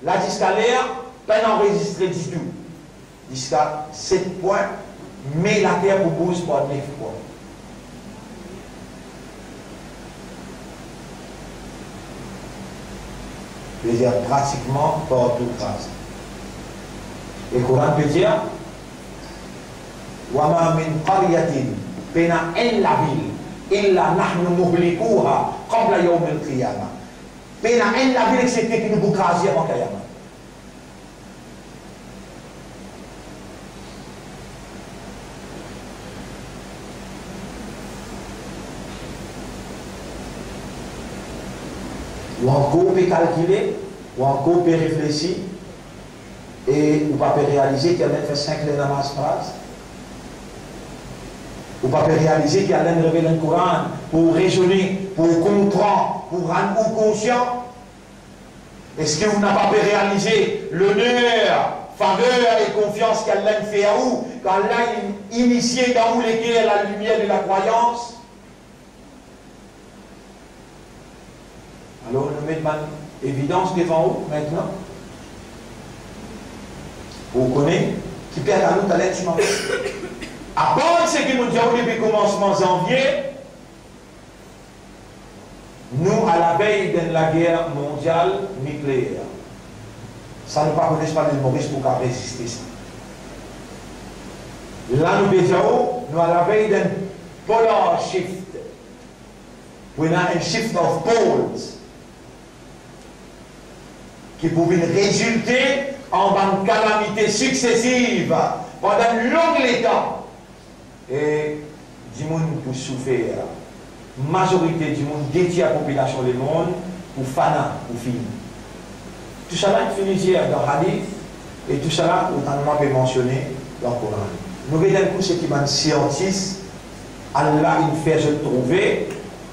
la ziska ler, pinn anrezistre ditou. Ziska set pwin, me later pou bouz par nef pwin. Ve dir pratikman partou kraze. E Koran pe dir, "Wa ma min qaryatin", pena enn lavil, "illa nahnu muhlikuha qabla yawmil qiyamah." Pena enn lavil exepte ki nou pou kraze avan Kiyama. Ou ankor pe kalkile, ou ankor pe reflesi, e ou pa pe realize ki Aleh fer sink ler namaz par zour. Ou pa pe realize ki Aleh revel enn Koran pou rezone, pou konpran, pou rann ou konsian. Eski ou napa pe realize loner, faver e konfians ki Aleh fer ou, kan Aleh inisie dan ou leker lalimier de lakrwayans? Alor, nou met bann evidans devan ou aster, pou ou kone ki pert a nou taler ti mari. Apar seki nou dir ou depi koumansman zanvie, nou alavey d'enn lager mondial nikleer. Sa nou pa kone si pa Lil Moris pou kapav reziste sa. La nou pe dir ou, nou alavey d'enn polar shift. Pou ena enn shift of poles ki pou vinn rezilte an bann kalamite siksesiv pandan long letan. E dimoun pou soufer. Mazorite dimoun, de tier popilasion lemond, pou fana, pou fini. Tousala inn fini dir dan hadith, e tousala, otan nou pe mansione dan Koran. Nou get enn kou seki bann siantis, Aleh inn fer zot trouve,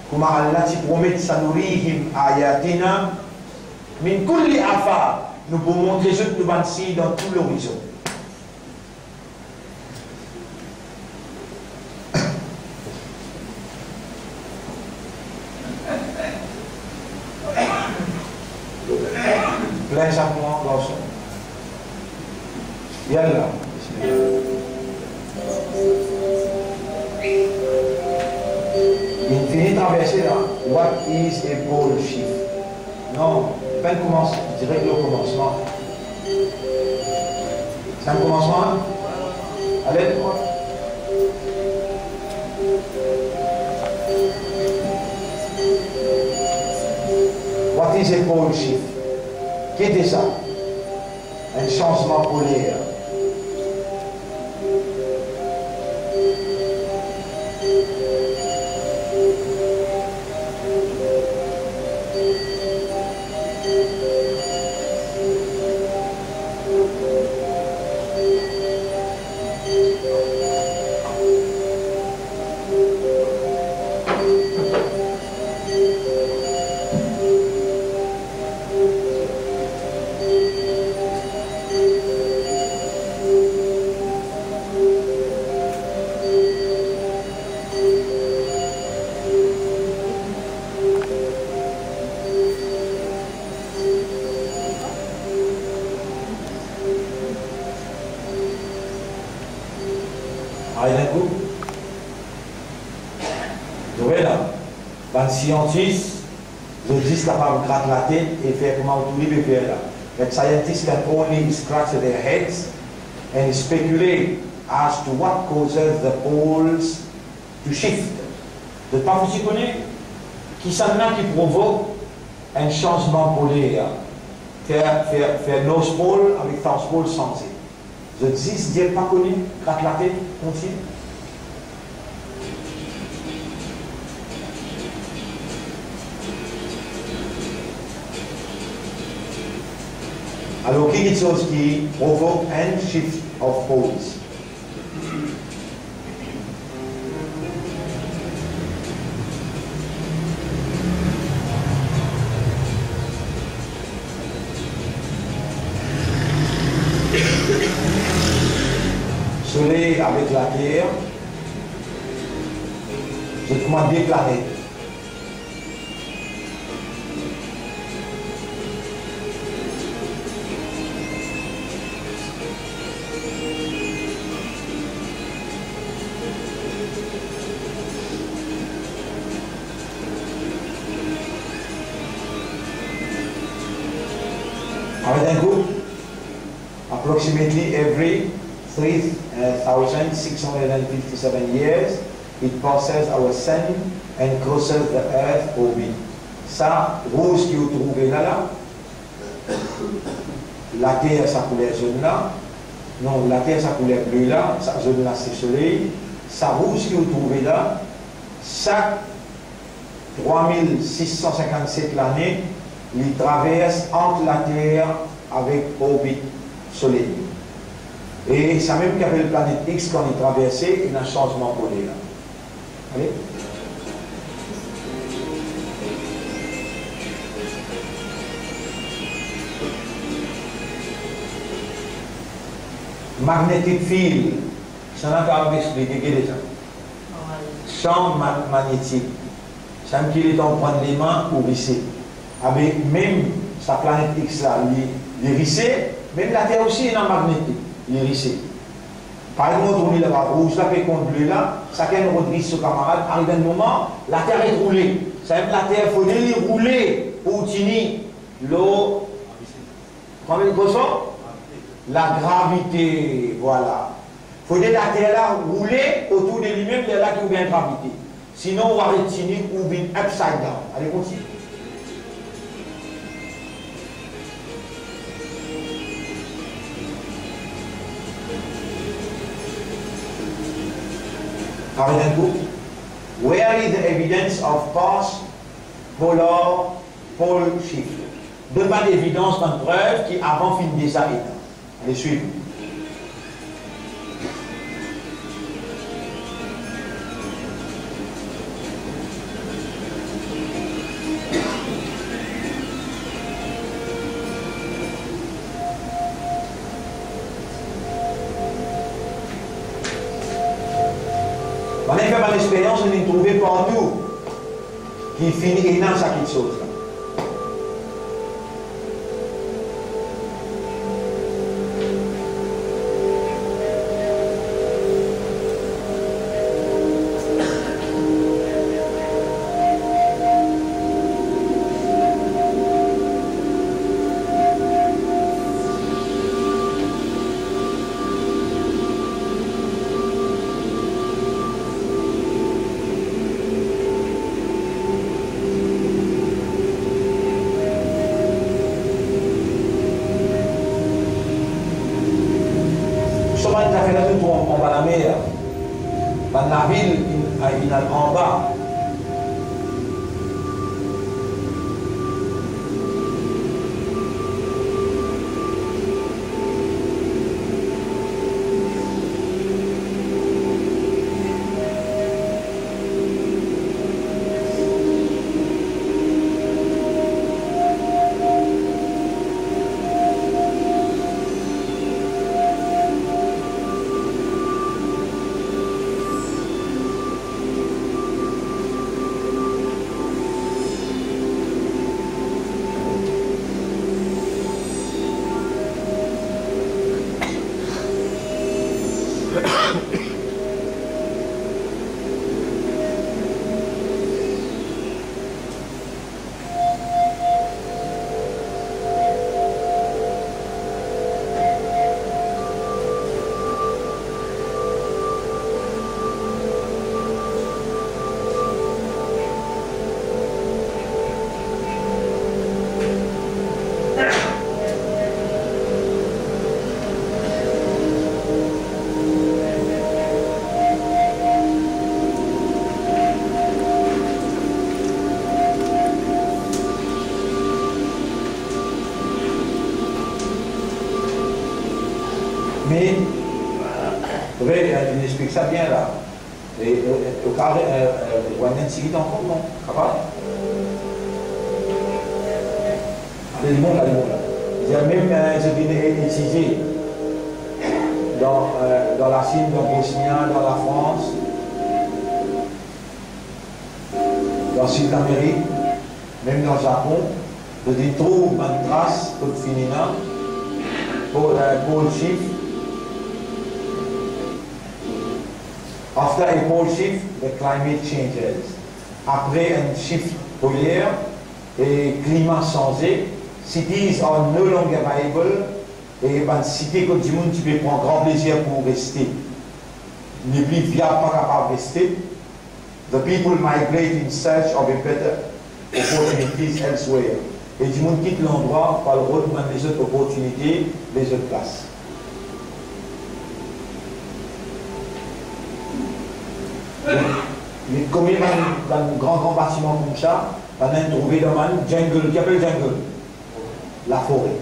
kouma Aleh ti promet, "Sanurihim ayatina min kulli afaq", nou pou montre zot nou bann sign dan tou lorizon. Plin sa pou mwa, garson. Yalla. Verse la, what is a pole shift? Non, pa koumans direk lor koumansman. Sa komansman, ale. What is a pole shift? Ki ete sa? Enn sanzman poler. Ayo enn kou. Zot trouve la, bann siantis, zot zis kapav grat latet e fer kouma ou touzour pe fer la. But scientists can only scratch their heads and speculate as to what causes the poles to shift. Zot pa fouti kone kisannla ki provok enn sanzman poler, fer, fer, fer North Pole avek South Pole sanze. Zot zis dir pa kone, grat latet, kontign. Alor, ki kiksoz ki provok enn shift of poles? Soley avek Later, zot kouma de planet. Aret enn kou. Approximately every three thousand six hundred and fifty-seven years, it passes our sun and crosses the Earth orbit. Sa rouz ki ou trouve la, la, Later sa kouler zonn la, non, Later sa kouler ble la, sa zonn la se Soley, sa rouz ki ou trouve la, sak trwa mil sis san sinkant-set lane, li travers ant Later avek orbit Soley. E samem ki apel planet X, kan li traverse, ena sanzman poler la. Ale. Magnetic field, sa nou kapav explike ki deza? Kan ma-, magnetik, sa ki letan ou pran lame ou rise. Abe, mem sa planet X la, li, li rise, mem Later osi ena magnetik, li rise. Par exanp, ou trouve laba, rouz la pe kont ble la, sakenn rod ris so kamarad, ariv enn moman, Later ret roule. Samem Later fode li roule pou tini lor Kouma li koz sa? Lagravite, vwala. Fode Later la roule otour de limem, lerla ki ou gagn gravite. Sinon, ou aret tini, ou vinn upside down. Ale, kontign. Aret enn kou. Where is the evidence of past polar pole shift? Donn bann evidans, bann prev ki avan finn deza ena. Ale swiv. Bann fer bann experyans, nou trouve partou ki finn ena sa kiksoz la. Me, ve, inn explik sa bien la. E, e, e, ou kapav, e, e, ou inn tigit ankor, non? Kapav? Ale, li mont la, li mont la. Li dir mem, e, zot vinn e-, etidiye dan, e, dan Lasinn, dan Bosnia, dan Lafrans, dan Sid Lamerik, mem dan Zapon, zot inn trouv bann tras kot finn ena po-, e, pole shift. After a pole shift, the climate changes. Apre enn shift poler, e klima sanze, cities are no longer viable, e bann site kot dimoun ti pe pran gran plezir pou reste, nepli viab, pa kapav reste. The people migrate in search of a better opportunities elsewhere. E dimoun kit landrwa pou al rod bann lezot oportinite lezot plas. Me konbien bann, bann gran, gran batiman koumsa, bann inn trouve dan bann jungle, ki apel jungle? Lafore.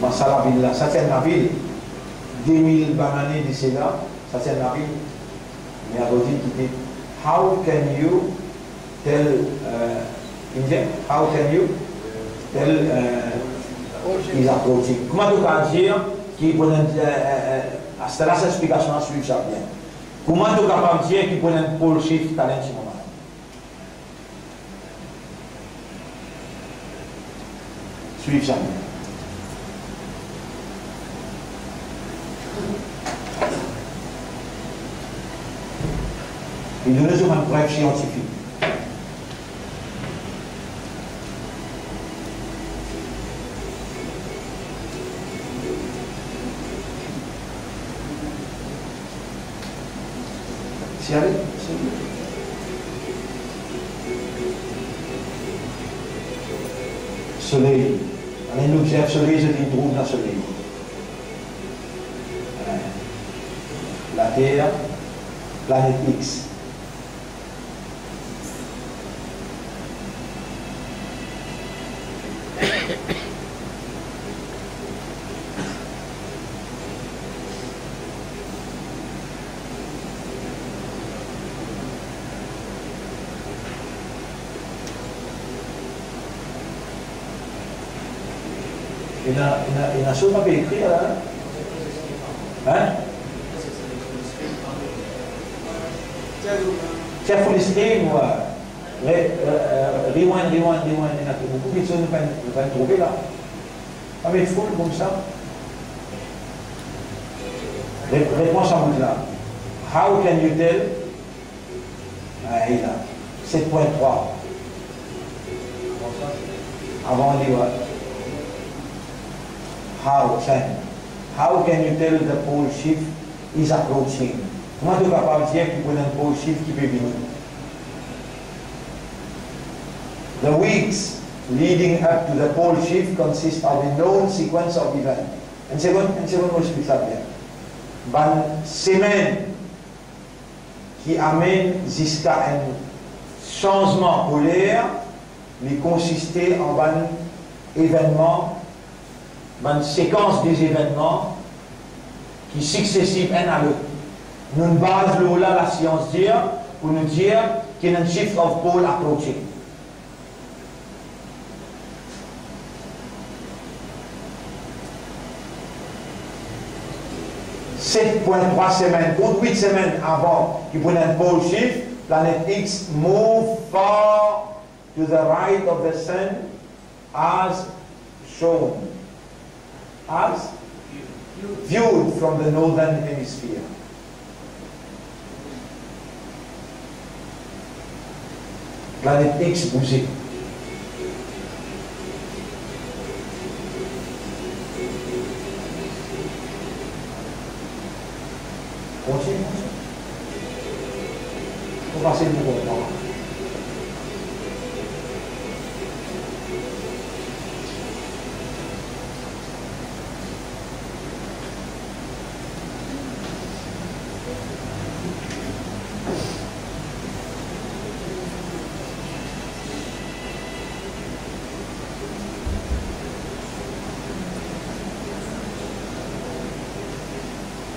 Kouma sa lavil la, sa ti enn lavil, de mil bann ane de sela, sa ti enn lavil. Me akoz li kite, how can you tell, uh, Indian, how can you tell, uh, is approaching? Kouma to kapav dir ki pou enn, uh, uh, uh, aster la sa explikasion la, swiv sa bien. Kouma to kapav dir ki pou enn pole shift, talent si moman? Swiv sa. Li donn nou bann prev siantifik. Si ale, si. Soley. Ale nou obzerv Soley, zot inn trouv dan Soley. Later, planet X. Ena, ena, ena so pa pe ekrir la, hein? Hein? Check full screen, ouais. Re-, euh, euh, rewind, rewind, rewind, ena boukou kiksoz nou pa, nou pa trouve la. Pa met full koumsa. Re-, repran sa bout la. How can you tell? Ah, li la. Set pwin trwa. Avan li, ouais. How can? How can you tell the pole shift is approaching? Kouma to kapav dir ki pou ena enn pole shift ki pe vini? The weeks leading up to the pole shift consist of a known sequence of events. Enn segonn, enn segonn, mo explik sa bien. Bann semenn ki amenn ziska enn sanzman poler, li konsiste an bann evennman, bann sekans de zevennman ki siksesiv enn a lot. Nou'nn baz lor la, lasians dir, pou nou dir ki ena enn shift of pole approaching. Set pwin trwa semenn, kot wit semenn avan ki pou ena enn pole shift, planet X move far to the right of the sun as shown. As viewed from the northern hemisphere. Planet X bouze. Kontign, kontign. Pou pase nou konpran.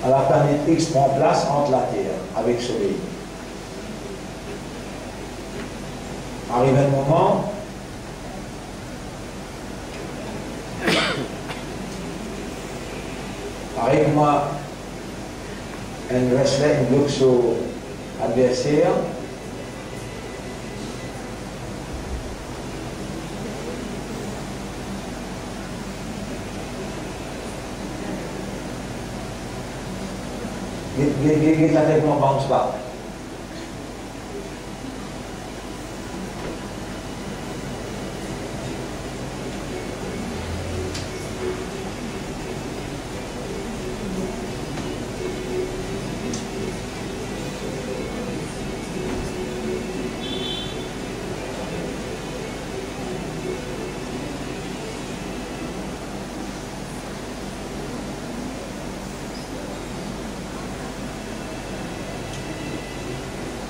Ala planet X pran plas ant Later avek Soley. Ariv enn moman, parey kouma enn wrestler inn blok so adverser, get, get, get, get later kouma bounce back.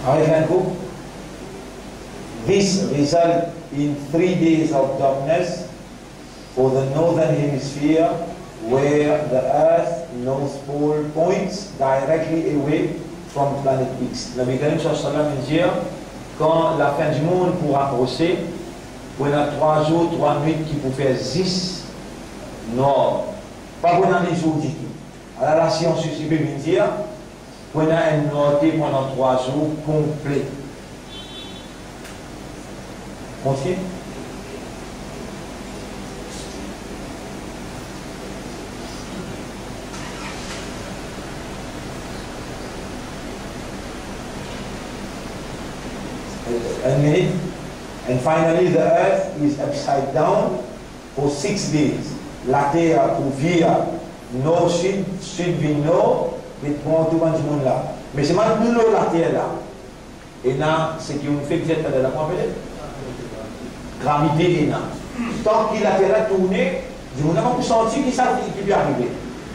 Ariv enn kou, this result in three days of darkness for the northern hemisphere, where the Earth North Pole points directly away from planet X. Nabi Karim sallallahu alayhi wa sallam dir, kan lafin dimond pou raprose, pou ena trwa zour, trwa nwit ki pou fer zis nwar. Pa pou ena lezour ditou. Ala lasians osi pe vinn dir, pou ena enn nwarte pandan trwa zour konple. Konpran? Enn minit. And finally, the earth is upside down for six days. Later pou vir nor sid, sid vinn nor, met pran tou bann dimoun la. Me selman nou lor later la, ena seki nou fek dir taler la, kouma apele? Gravite ena. Tan ki later la tourne, dimoun la pa pou santi ki sa ki, ki pe arive.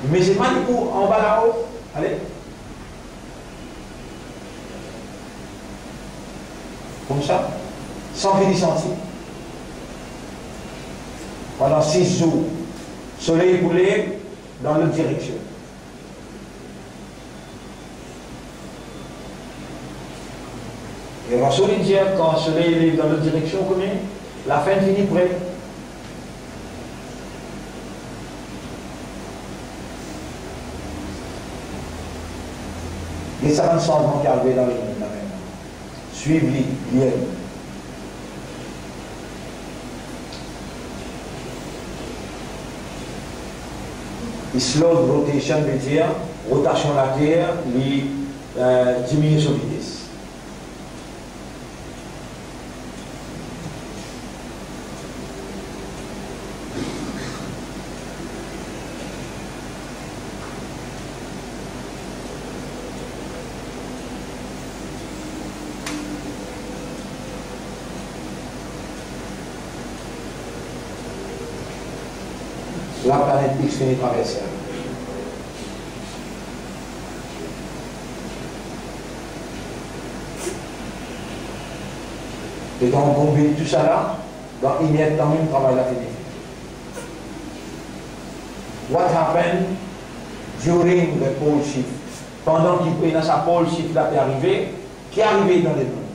Me selman li pou anba lao, ale. Koumsa, san ki li santi. Pandan sis zour, soley pou lev dan lot direksion. E Rasoul inn dir, kan soley lev dan lot direksion, kouma lafin fini pre. Get sa bann sanzman ki arive dan lemond la mem. Swiv li, lir li. Slowed rotation ve dir rotasion later, li, eh, diminie so vites. Laplanet X fini traverse. Letan ou konbinn tou sa la, dan inertan mem travay la fini. What happened during the pole shift? Pandan ki ena sa pole shift la pe arive, ki arive dan lemond?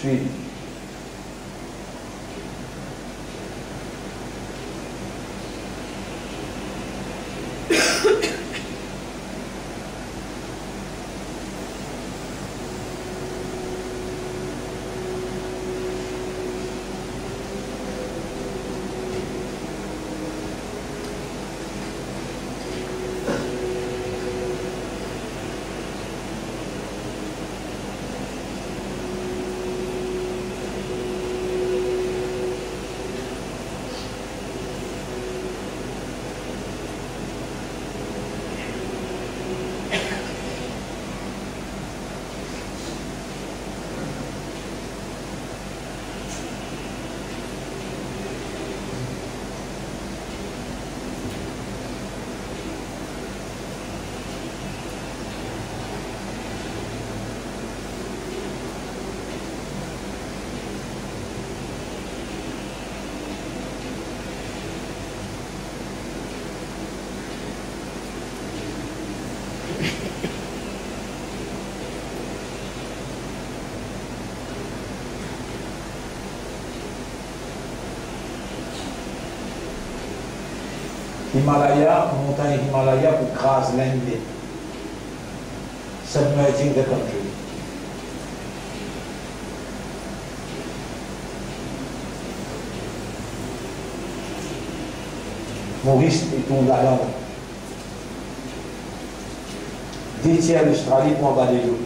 Swiv. Himalaya, montagn Himalaya pou kraz Linde. Submerging the country. Moris e tou ladan. De tier Lostrali pou anba delo.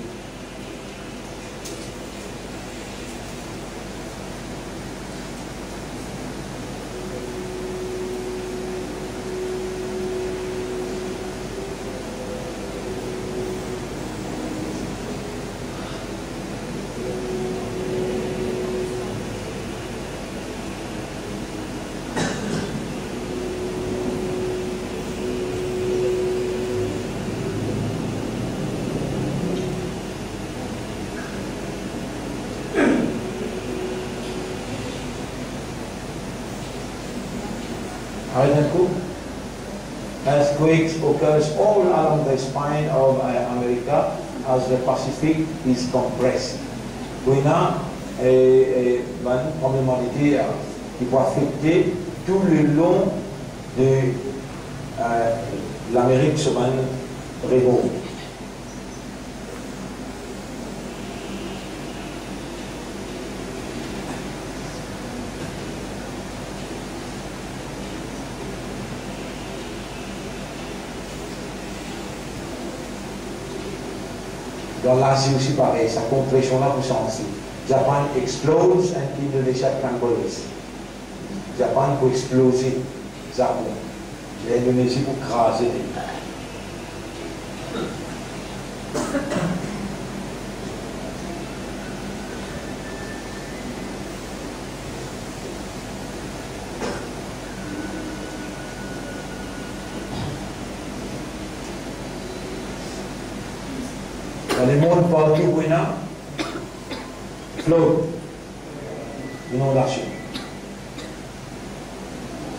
Aret enn kou. Earthquakes occurs all along the spine of, uh, America as the Pacific is compressed. Pou ena, eh, eh, bann tranbleman de ter ki pou afekte tou le long de, eh, Lamerik so bann rebor. Dan Lazi osi parey, sa konpresion la pou sanze. Japan explodes and Indonesia crumbles. Japan pou exploze, Japon. Lindonezi pou kraze li. Dan lemond partou pou ena flood, inondasion.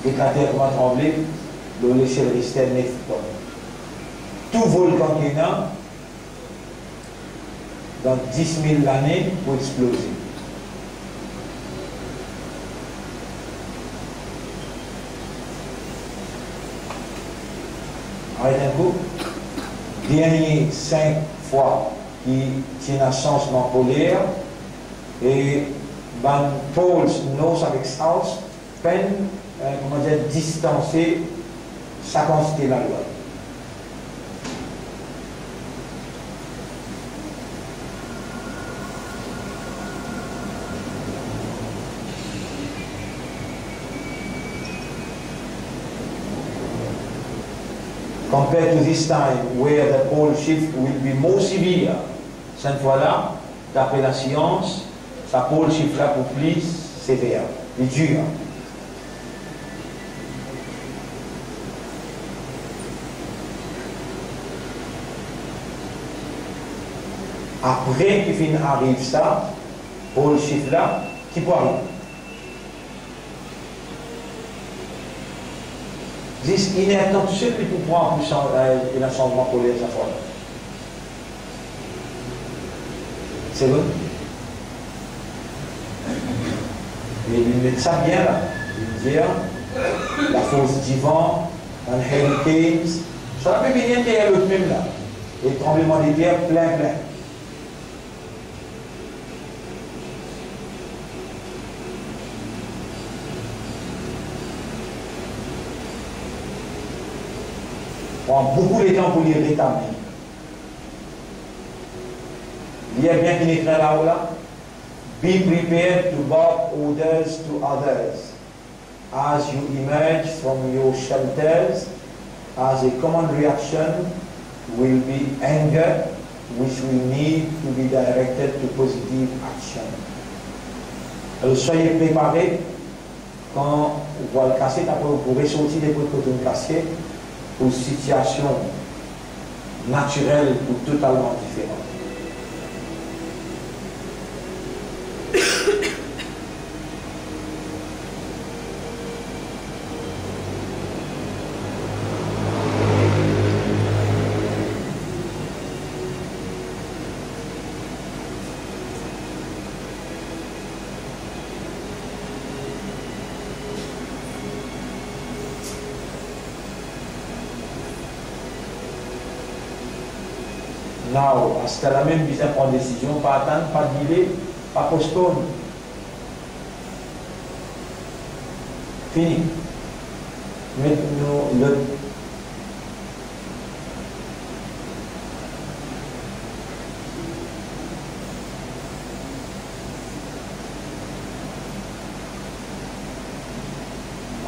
Ek later kouma tranble, lor lesel Richter nef pwin. Tou volkan ki ena, dan dis mil lane pou exploze. Aret enn kou. Dernie sink fwa ki ti ena sanzman poler, e bann poles north avek south pa'nn, eh, kouma dir, distanse sa kantite lalwa. Compared to this time, where the pole shift will be more severe, Sannfwa la, dapre lasians, sa pole shift la pou pli sever, pli dir. Apre ki finn ariv sa, pol sif la, ki pou ariv? Zis inertan tousel li pou pran pou san-, eh, ena sanzman koler sa fwa la. Se bon? E li met sa bien la. Li dir, lafors divan, bann hurricanes, sa pe vini enn deryer lot mem la. E tranbleman de ter plin, plin. Pran boukou letan pou li retabli. Lir bien ki inn ekrir lao la. Be prepared to bark orders to others as you emerge from your shelters, as a common reaction will be anger, which will need to be directed to positive action. Alors, soyez préparés. Kan ou pou al kasiet, apre ou pou resorti depi kot ou kasiet, ou sitiasion natirel pou totalman diferan. Now, aster la mem bizin pran desizion, pa atann, pa delay, pa postpone. Fini. Met nou lot.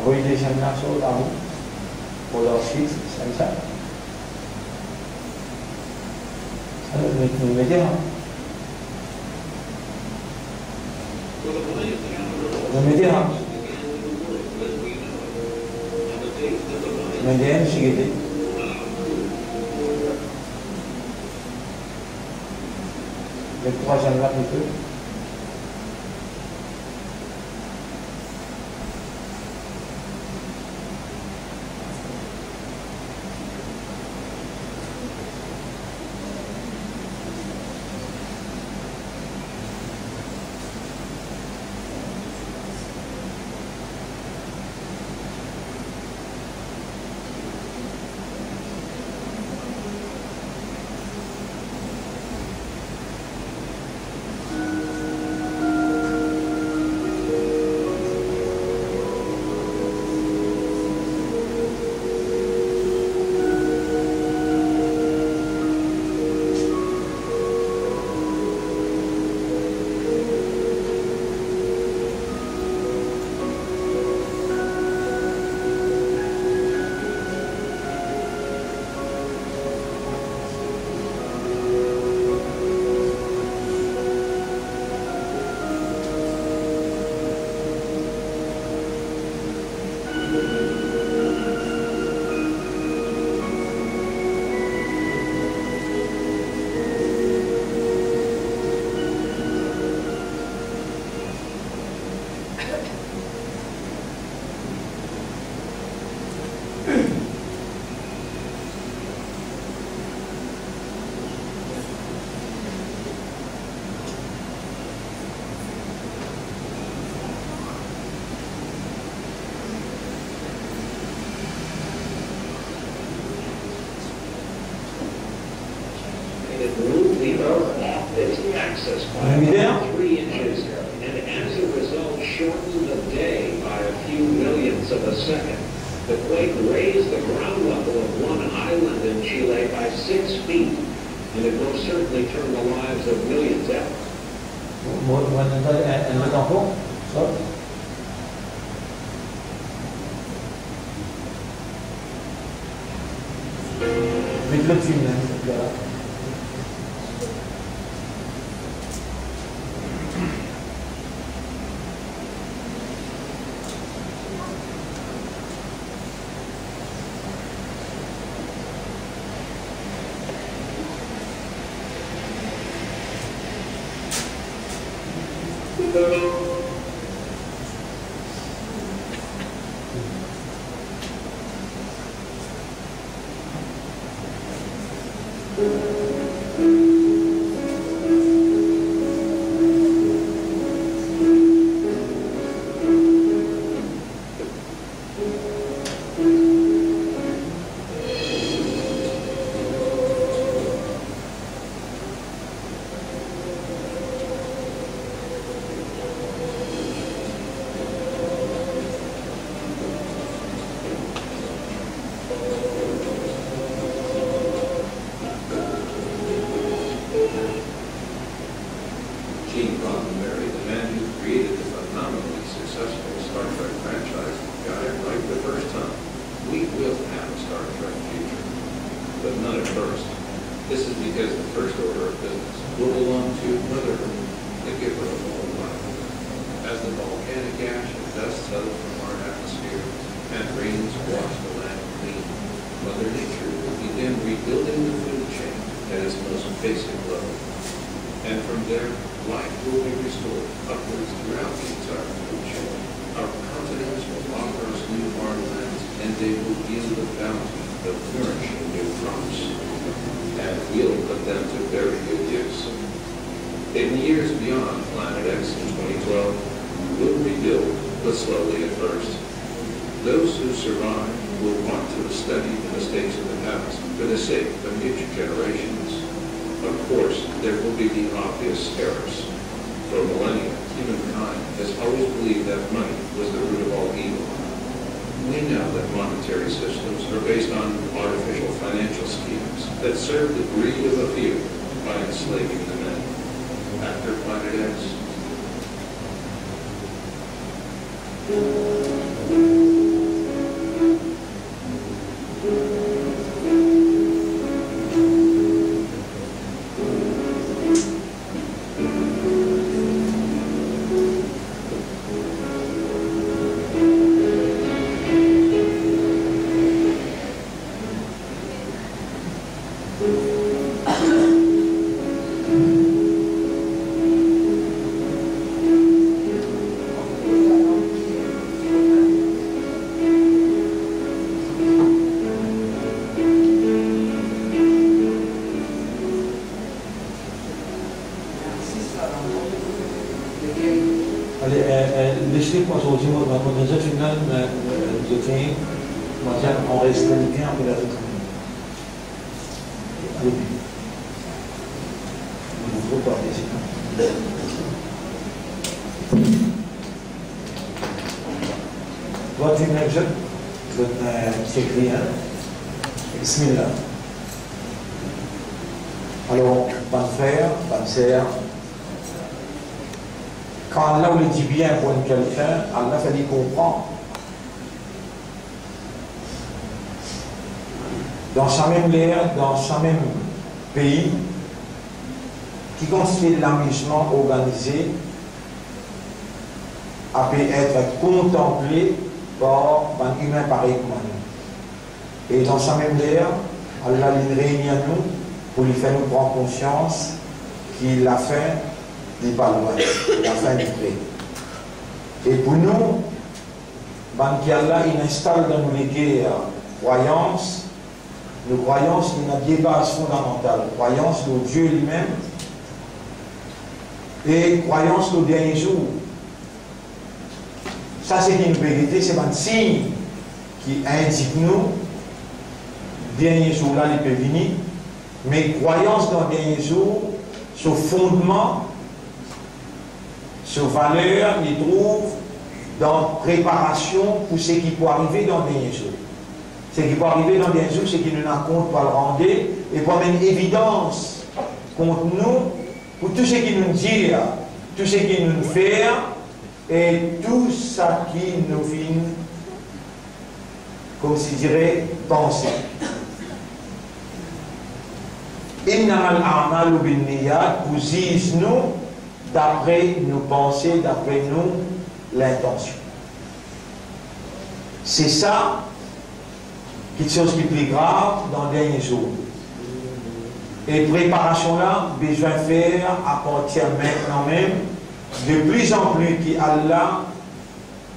Avoy deziem la sort, avoy. Pou lor sit, sa, sa. Sa nou met, nou mete la. Nou mete la. Nou mete enn sigete. Met trwaziem la plito. It moved the earth off its axis by about three inches, and as a result, shortened the day by a few millionths of a second. The quake raised the ground level of one island in Chile by six feet, and it most certainly turned the lives of millions out. Mo, mo, mo, enn, enn, enn lot ankor, sort. Met lot fim la, met lot la. Gene Roddenberry, the man who created the phenomenally successful Star Trek franchise, got it right the first time. We will have a Star Trek future, but not at first. This is because the first order of business will belong to Mother Earth, the giver of all life. As the volcanic ash and dust settle from our atmosphere and rains wash the land clean, Mother Nature will begin rebuilding the food chain at its most basic level. And from there, life will be restored upwards throughout the entire food chain. Our continents will offer us new farmlands, and they will yield a bounty of nourishing new crops. And we'll put them to very good use. In years beyond Planet X in twenty twelve, we'll rebuild, but slowly at first. Those who survive will want to study the mistakes of the past for the sake of future generations. Of course, there will be the obvious errors. For millennia, humankind has always believed that money was the root of all evil. We know that monetary systems are based on artificial financial schemes that serve the greed of a few by enslaving the many. After Planet X, Ale, eh, eh, les li pou zordi, mo, mo, mo, zot finn, eh, eh, zot finn, mo, dir, anrezistre li bien, apre la zot. Ale. Mo, mo, mo, Zot finn mem zot, zot, eh, ti ekrir, hein? Bismillah. Alor, bann frer, bann ser, kan Allah oule dibien pou enn kelkenn, Allah fer li konpran. Dan sa mem ler, dan sa mem pei, ki konsiste lamizman organize, a pe et kontanple par bann imin parey kouma nou. E dan sa mem ler, Allah li reini nou pou li fer nou pran konsians ki lafin li pa lwin, lafin li pre. E pou nou, bann ki Allah inn instal dan nou leker krwayans, nou krwayans, li ena de baz fondamantal, krwayans lor Die limem e krwayans lor dernie zour. Sa seki nou pe gete, se bann sign ki indik nou dernie zour la li pe vini, me krwayans dan dernie zour, so fondman, so valer, li trouv dan preparasion pou seki pou arive dan dernie zour. Seki pou arive dan dernie zour, seki nou ena kont pou al rande e pou amenn evidans kont nou, pou tou seki nou dir, tou seki nou fer, e tou seki nou finn, koumsi dire, panse. Innamal a'malu binniyat, pou ziz nou dapre nou panse, dapre nou lintansion. Se sa kiksoz ki pli grav dan dernie zour. E preparasion la bizin fer apartir mintnan mem, De pli an pli ki Allah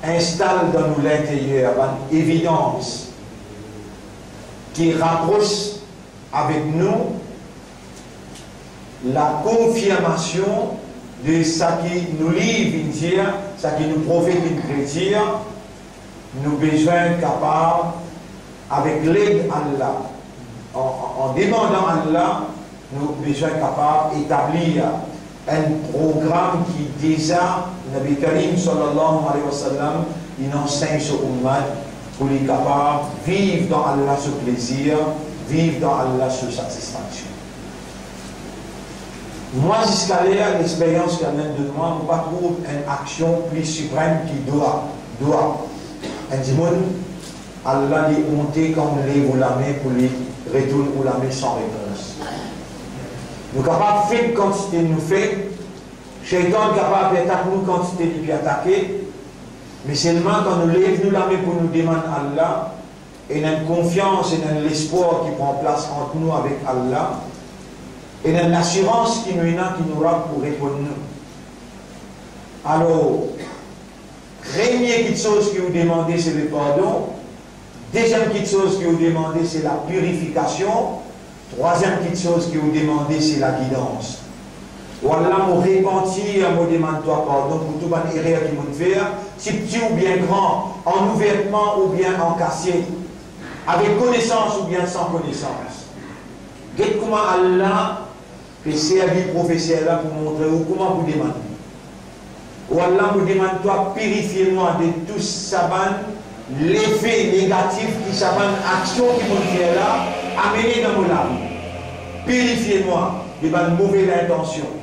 instal dan nou linteryer bann evidans ki rapros avek nou lakonfirmasion de saki nou liv inn dir, saki nou profet inn predir, nou bizin kapav, avek led Allah, an, an, an demandan Allah, nou bizin kapav etablir enn program ki deza Nabi Karim sallallahu alayhi wa sallam inn ansegn so oummat pou li kapav viv dan Allah so plezir, viv dan Allah so satisfaksion. Mwa, ziska ler, lexperyans ki amenn de mwa, mo pa trouv enn aksion pli siprem ki dwa, dwa. Enn dimoun, Allah li onte kan ou lev ou lame pou li retourn ou lame san repons. Nou kapav feb kantite nou feb, Seytan kapav pe atak nou kantite li pe atake, me selman kan nou lev nou lame pou nou demann Allah, ena enn konfians, ena enn lespwar ki pran plas ant nou avek Allah, ena enn lasirans ki nou ena ki nou rab pou reponn nou. Alor, premie kitsoz ki ou demande, se le pardon. Deziem kitsoz ki ou demande, se lapirifikasion. Trwaziem kitsoz ki ou demande, se lagidans. O Allah, mo repanti, mo demann twa pardon pou tou bann erer ki mo'nn fer, tipti oubien gran, an ouvertman oubien an kasiet, avek konesans oubien san konesans. Get kouma Allah pe servi profeser la pou montre ou kouma pou demann li. O Allah, mo demann twa pirifie mwa de tou sa bann lefe negatif ki sa bann aksion ki mo'nn fer la amene dan mo lavi. Pirifie mwa de bann move lintansion.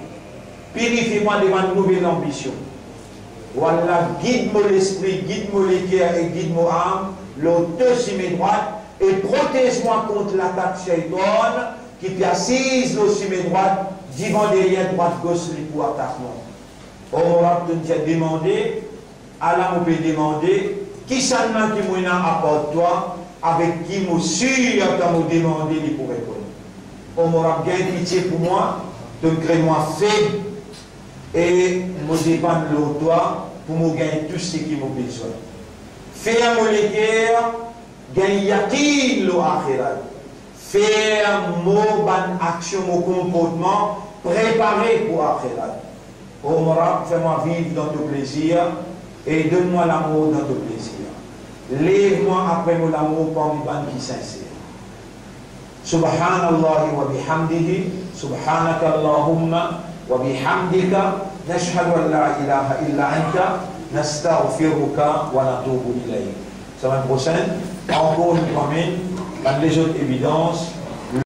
Pirifie mwa de bann move lanbision. O Allah, gid mo lespri, gid mo leker e gid mo am lor to sime drwat e protez mwa kont latak Seytan ki pe asiz lor sime drwat, divan, deryer, drwat, gos, li pou atak mwa. O mo Rab, to'nn dir demande, ala mo pe demande, kisannla ki mo ena apar twa, avek ki mo sir kan mo demande li pou reponn. O mo Rab, gagn pitie pou mwa, to'nn kre mwa feb, e mo depann lor twa pou mo gagn tou seki mo bizin. Fer mo leker gagn yakin lor axirat. Fer mo bann aksion, mo konportman prepare pou axirat. O mo Rab, fer mwa viv dan to plezir e donn mwa lamor dan to plezir. Lev mwa apre mo lamor parmi bann ki sinser. Subhanallahi wa bihamdihi, subhanakallahumma wa bihamdika, nashhadu an la ilaha illa anta, nastaghfiruka wa natubu ilayk. Semenn prosenn, ankor nou pou amenn bann lezot evidans